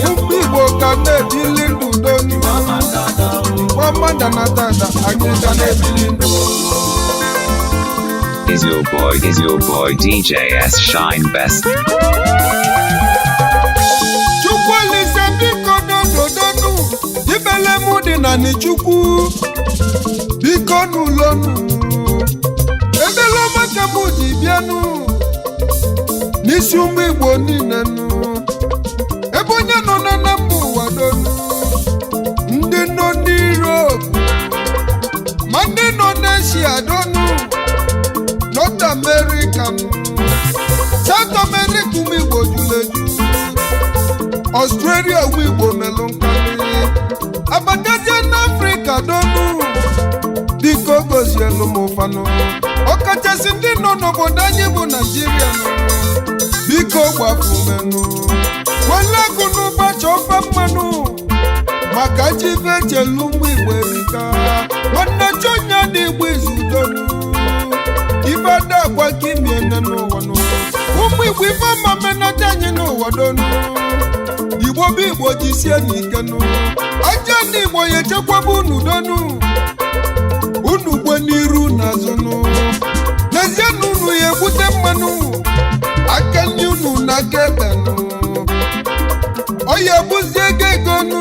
J: Ụmụ Igbo ga na-ebili ndụ donu. Igbo madana dada, anyị ga na-ebili ndụ.
A: Is your boy DJ S Shine Best.
J: Chukwu Olise biko dododonu ibele mụ dị na Chukwu biko n'ụlọnụ ebele ọma ka mụ ji bịanụ n'isi ụmụ Igbo niile nụ ebe onye nọ na mba ụwa donu ndị nọ n'Europe ma ndị nọ n'Asia donu North America nụ South America. Ụmụ Australia nwa Igbo melụ nkali abatazie n'Afrịka donu, biko gozielu m ụfanụ, ọkachasị ndị nọ n'obodo anyị bụ Naijiria nọ. Biko gbafumenụ wele akụ n'ụba chọfa mmanụ maka jive chelu ụmụ Igbo erika. Nwanne chonya dị Igbo izudonu ife adakwa ka imiene n'ụwa n'ụwa ụmụ Igbo, ife ma menata anyị n'ụwa donu. Igbo bụ Igbo, jisie n'ikenu aja ndị Igbo ya echekwaba unu donu, unu gbe n'iru na azụnụ. N'ezie na unu ya egbute mmanụ aka ndị unu na aka ekpenụ, ọ ya egbuzie ego egonu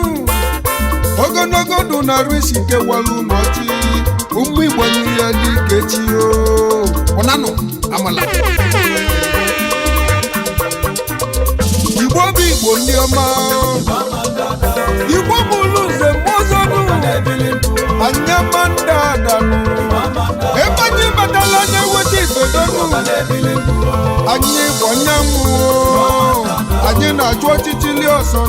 J: ogologo ndụ na arụ isi kewara unu ọchị. Ụmụ Igbo nyere ya dị ike chi o ụnanụ amala. Igbo bụ Igbo ndị ọma, Igbo bụ ụlọ nze mmụọzọnụ anyamanda adanụ. Ebe anyị batala na-eweta ifedonu, anyị bụ anyanwụ, anyị na-achụ ọchịchịli ọsọ,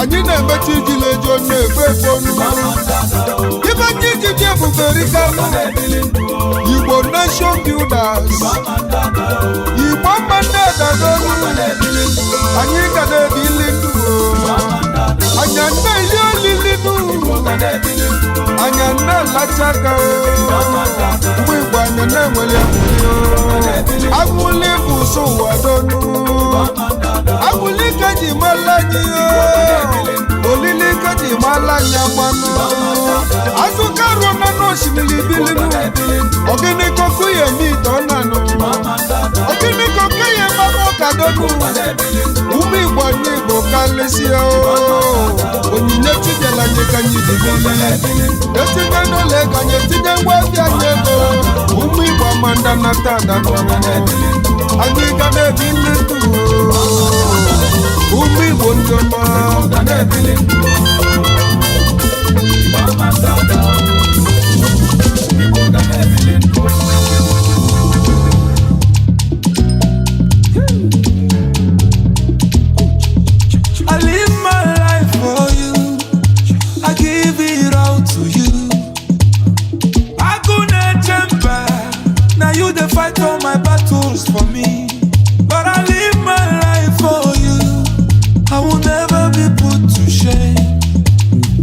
J: anyị na-emechi ijileji na-efe efonu. Ibe anyị jiji ebube rikanụ, Igbo nation builders, Igbo mmadụ adadonu, anyị ga na-ebili ndụ, anya na-eli olili nụ, anya na-alacha aka. Mgbe Igbo anya na-enwere agwụli bụ ụsọ ụwa donu, agwụli ka ji mala anyị, olili ka ji mala anyị amanụ azụ karuo na n'osimiri bilinu. Ogini kọkụ ya eme ite ọ nanụ, ogini kọkụ ya eme ọka donu. Ụmụ Igbo, anyị Igbo kalịsịa, onyinye chinyere anyị ka anyị ji bili etinye n'ụlọ ego anyị, etinye ngwa ahịa anyị ego. Ụmụ Igbo amanda nata adanụ, anyị ga na-ebi ndụ. Ụmụ Igbo ndị ọma.
D: I live my life for you. I give it all to you. I couldn't temper. Now you dey fight all my battles for me. But I live my life for you. I will never be put to shame.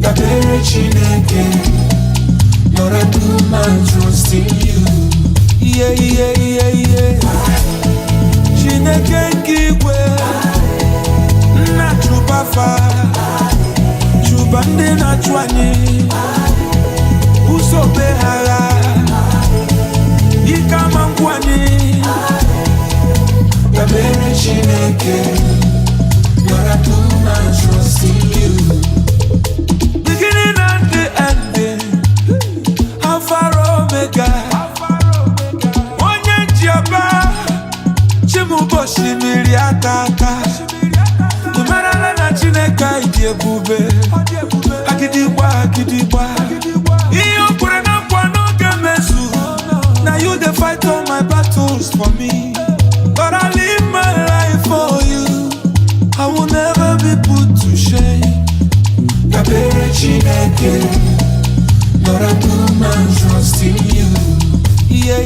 D: Dabere Chineke, Lord, I put my trust in you. Yeah. Chineke nke igwe, nna, chụba fa, chụba ndị na-achụ anyị, usobe ha agha, ike ama ngwa anyị. Dabere Chineke, Lord, I put my trust in you. Beginning and the ending, Alpha Omega, onye ji ọba chimubo osimiri ata ata. Ị marala na Chineke anyị dị ebube, agịdịgba agịdịgba. Ihe o kwere na nkwa n'oge mmezu. Na you dey fight all my battles for me, but I live my life for you. I will never be put to shame. Dabere Chineke, Lord, I put my trust in you. Yeah.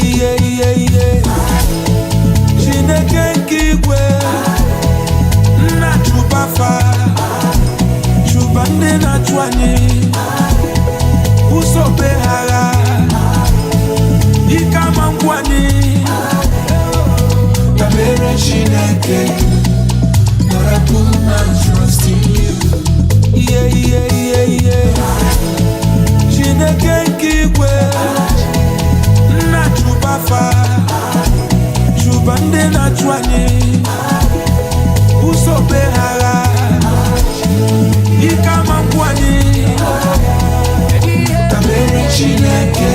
D: Chineke nke igwe, nna, chụba fa, chụba ndị na-achụ anyị, usobe ha agha, ike ama ngwa anyị. Dabere Chineke, Lord, I put my trust in you. Yeah. Chineke nke igwe, nna, chụba fa, chụba ndị na-achụ anyị, usobe ha agha, ike ama ngwa anyị. Dabere Chineke.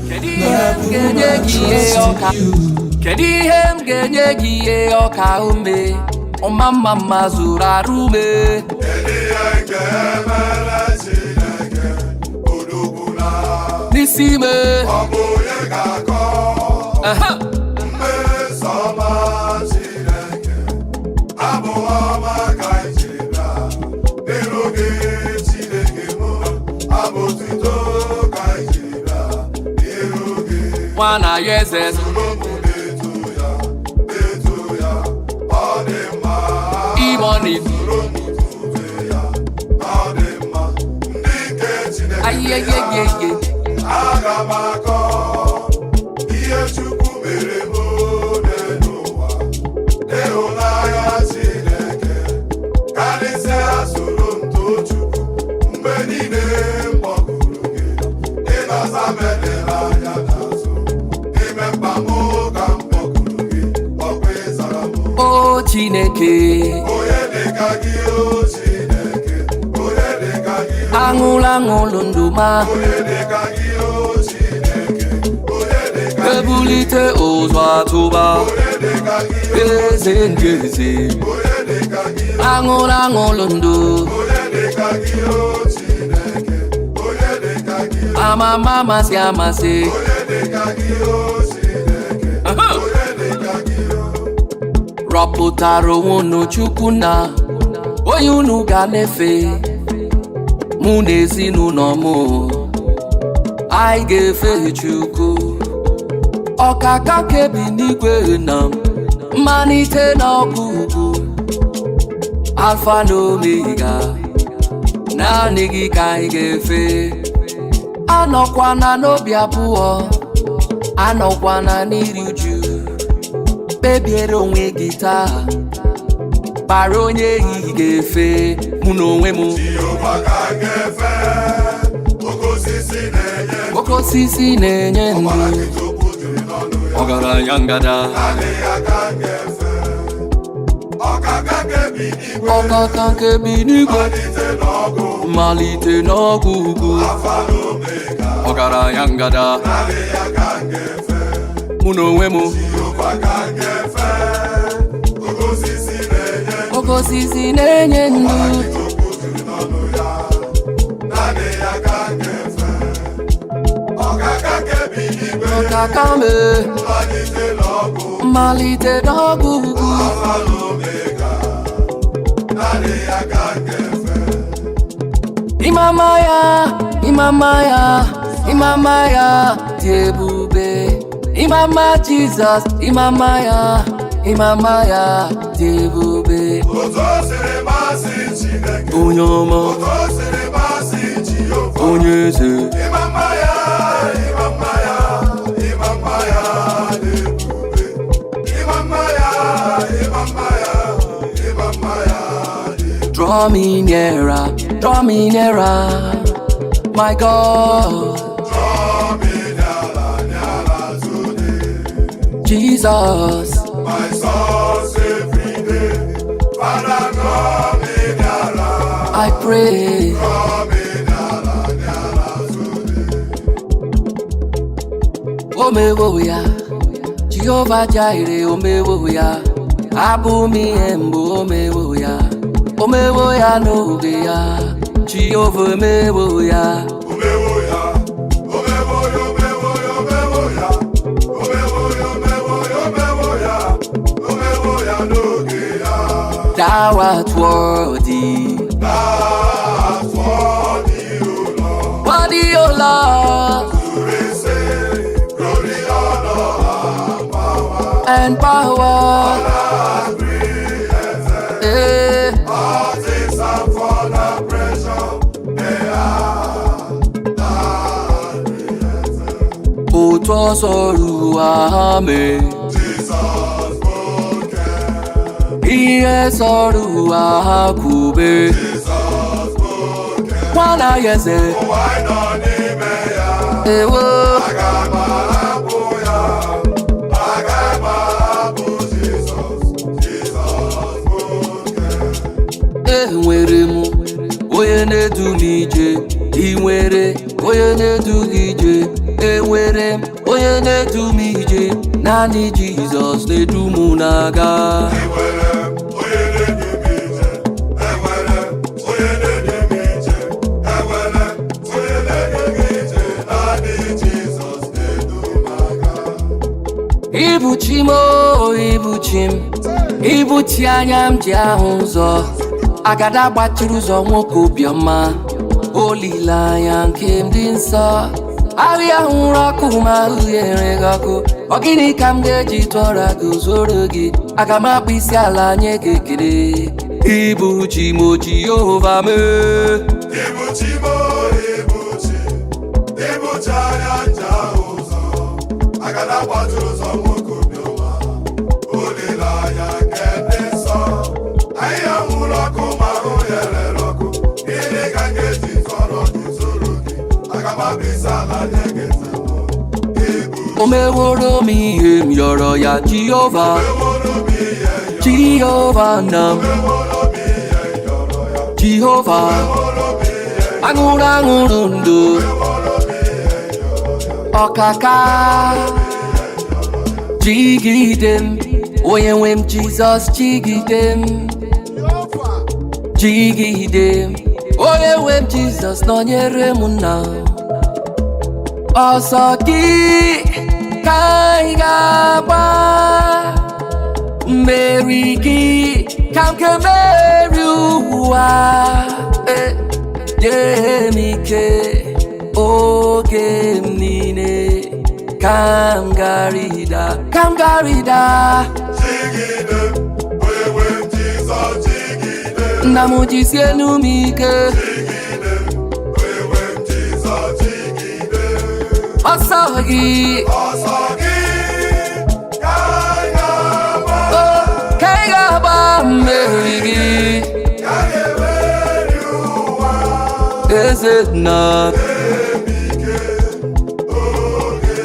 C: Kedu ihe m ga-enye gị ihe ọka? Kedu ihe m ga-enye gị ihe ọka ume ọma mma mma zuru arụ ume?
K: Ihe Chineke odogbula
C: n'isi ime.
K: Ọ bụ onye ga-akọ mmeso ọma Chineke, abụ ọma ka anyị
E: Nwa na ya eze. E-money. Ayeyeyeye.
K: Aga m akọ ihe Chukwu mere m ole n'ụwa, ịhụnanya Chineke karịsịa. Soro m too Chukwu mgbe niile m kpọkuru gị, ịnọza m edela anya n'azụ ime mkpa m ka m kpọkuru gị, ọkwa ịzara m.
E: O Chineke.
K: Onye dịka gị, o Chineke, onye dịka gị?
E: Aṅụlụ aṅụlụ ndụ ma.
K: Onye dịka gị, o Chineke, onye dịka gị?
E: Ebulite ụzọ atụba. Eze ndị eze.
K: Onye dịka gị?
E: Aṅụlụ aṅụlụ ndụ.
K: Onye dịka gị, o Chineke, onye dịka gị?
E: Amama amasị amasị.
K: Onye dịka gị, o Chineke, onye dịka gị?
E: Rọpụtara onwe unu Chukwu na onye unu ga na-efe. Mụ na ezinụlọ m, anyị ga-efe Chukwu. Ọkaka kebi n'igwe na mmalite na ọgwụgwụ, Alfa na Omega, naanị gị ka anyị ga-efe. Anọkwana n'obi abụọ, anọkwana n'iri uju. Kpebiere onwe gị taa, kpara onye ehihie ga-efe. Mụ na onwe m,
K: Jehova ka m ga-efe, oke osisi na-enye.
E: Oke osisi na-enye ndụ.
K: Okwu juru n'ọnụ ya.
E: Ọgaranya ngada.
K: Naanị ya ka m ga-efe, ọkaka kebi n'igwe.
E: Ọkaka nke bi n'igwe.
K: Malite n'ọgụ.
E: Mmalite n'ọgwụ ugwu.
K: Alfa na Omega.
E: Ọgaranya ngada.
K: Naanị ya ka m ga-efe.
E: Mụ na onwe m,
K: Jehova ka m ga-efe, oke osisi na-enye.
E: Oke osisi na-enye ndụ.
K: Okwu juru n'ọnụ ya. Naanị ya ka m ga-efe, ọkaka kebi n'igwe.
E: Ọkaka me.
K: Malite n'ọgụ.
E: Mmalite n'ọgwụ ugwu.
K: Alfa na Omega. Naanị ya ka m ga-efe.
E: Ịmama ya, ịmama ya, ịmama ya dị ebube. Ịmama Jizọs, ịmama ya, ịmama ya dị ebube.
K: Otu o siri masị Chineke.
E: Onye ọma.
K: Otu o siri masị Jehova.
E: Onye eze.
K: Ịma mma ya, ịma mma ya, ịma mma ya dị ebube. Ịma mma ya, ịma mma ya, ịma mma ya dị ebube.
E: Draw me nearer, draw me nearer, my God.
K: Draw me nearer, nearer to thee.
E: Jesus.
K: My source every day. Father, draw me nearer.
E: I pray.
K: Draw me nearer, nearer to thee.
E: Omewo ya, Jehova Jire, omewo ya, abụ m ihe mbụ, omewo ya, omewo ya n'oge ya, Jehova omewo ya.
K: Omewo ya, omewo ya, omewo ya, omewo ya, omewo ya, omewo ya, omewo ya, omewo ya n'oge ya.
E: Thou art worthy.
K: That's worthy, O Lord,
E: Worthy, O Lord,
K: to receive glory, honor, and power.
E: And power.
K: All created,
E: Eh.
K: all things are for the pressure, they are thy created.
E: Otu ọsọ ruru ame.
K: Jesus spoke.
E: Ihe sọrọ ụwa ha kwube.
K: Jesus spoke.
E: Nwana ya eze.
K: Ụwa nọ n'ime ya.
E: Ewo.
K: Aga m ahapụ ya, aga m ahapụ Jizọs, Jizọs bụ oke.
E: Enwere m onye na-edu m ije. Ị nwere onye na-edu gị ije? Enwere m onye na-edu m ije. Naanị Jizọs na-edu m na-aga.
K: Enwere m onye na-edu m ije, enwere m onye na-edu m ije, enwere m onye na-edu m ije, naanị Jizọs na-edu m aga.
E: Ibuchi m o, ibuchi m, ibuchi anya m ji ahụ ụzọ. Agada gbachiri ụzọ, nwoke obiọma, olileanya nke m dị nsọ. Ahịa hụrụ ọkụ ma ahụ ya enweghị ọkụ. Ọ gịnị ka m ga-eji tụọra gị zoro gị? Aga m akpụ isi ala nye gị ekele. Ibu chi m o Jehova mee.
K: Ibuchi mo ibuchi, ibuchi anya nja ụzọ, aga na agbaji ụzọ nwoke obiọma, olileanya nke ndị nsọ, ahịhịa nwụrụ ọkụ ma ahụ ya rere ọkụ, gịnị ka m ga-eji tụọrọ gị zoro gị, aga m abụ isi ala nye gị taa.
E: O meworo m ihe m yọrọ ya Jehova. Jehova na m. Jehova. Aṅụrụ aṅụrụ ndụ. Ọkaka. Jigide m. Onye nwe m Jizọs jigide m. Jigide m. Onye nwe m Jizọs nọnyere m nna. Ọsọ gị ka anyị ga-agba, mmeri gị ka m ga-emeri ụwa. E, nye m ike oge m niile ka m garida, ka m garida.
K: Jigide m, onye nwe m Jizọs jigide m.
E: Nna m jisie enu m ike.
K: Jigide m, onye nwe m Jizọs jigide m.
E: Ọsọ gị.
K: Ọsọ gị ka anyị ga-agba.
E: Ka ị ga-agba mmeri gị.
K: Ka anyị ga-emeri ụwa.
E: Eze nna.
K: Ebike oge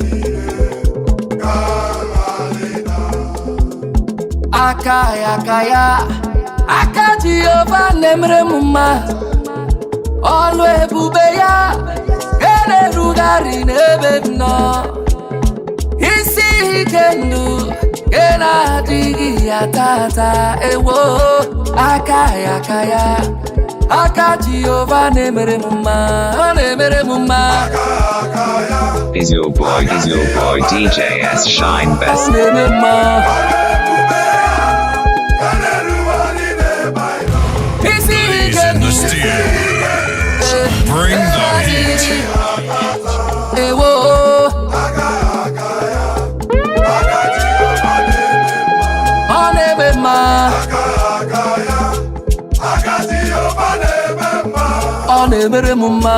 K: niile ka anyị
E: Aka ya, aka ya, aka Jehova na-emere m mma. Ọlụ ebube ya ka na-erugharị n'ebe m nọ. Isi ike ndụ nke na-adịghị ya tata ewo. Aka ya, aka ya, aka Jehova na-emere m mma. Ọ na-emere m mma.
A: Is your boy, is your boy DJ S Shine
E: Ọ
A: Best.
E: na-eme mma. Isi ike
I: In the
E: ndụ
I: steers. Bring the heat.
E: Ewo. Ọ na-eme mma. Ọ na-emere m mma.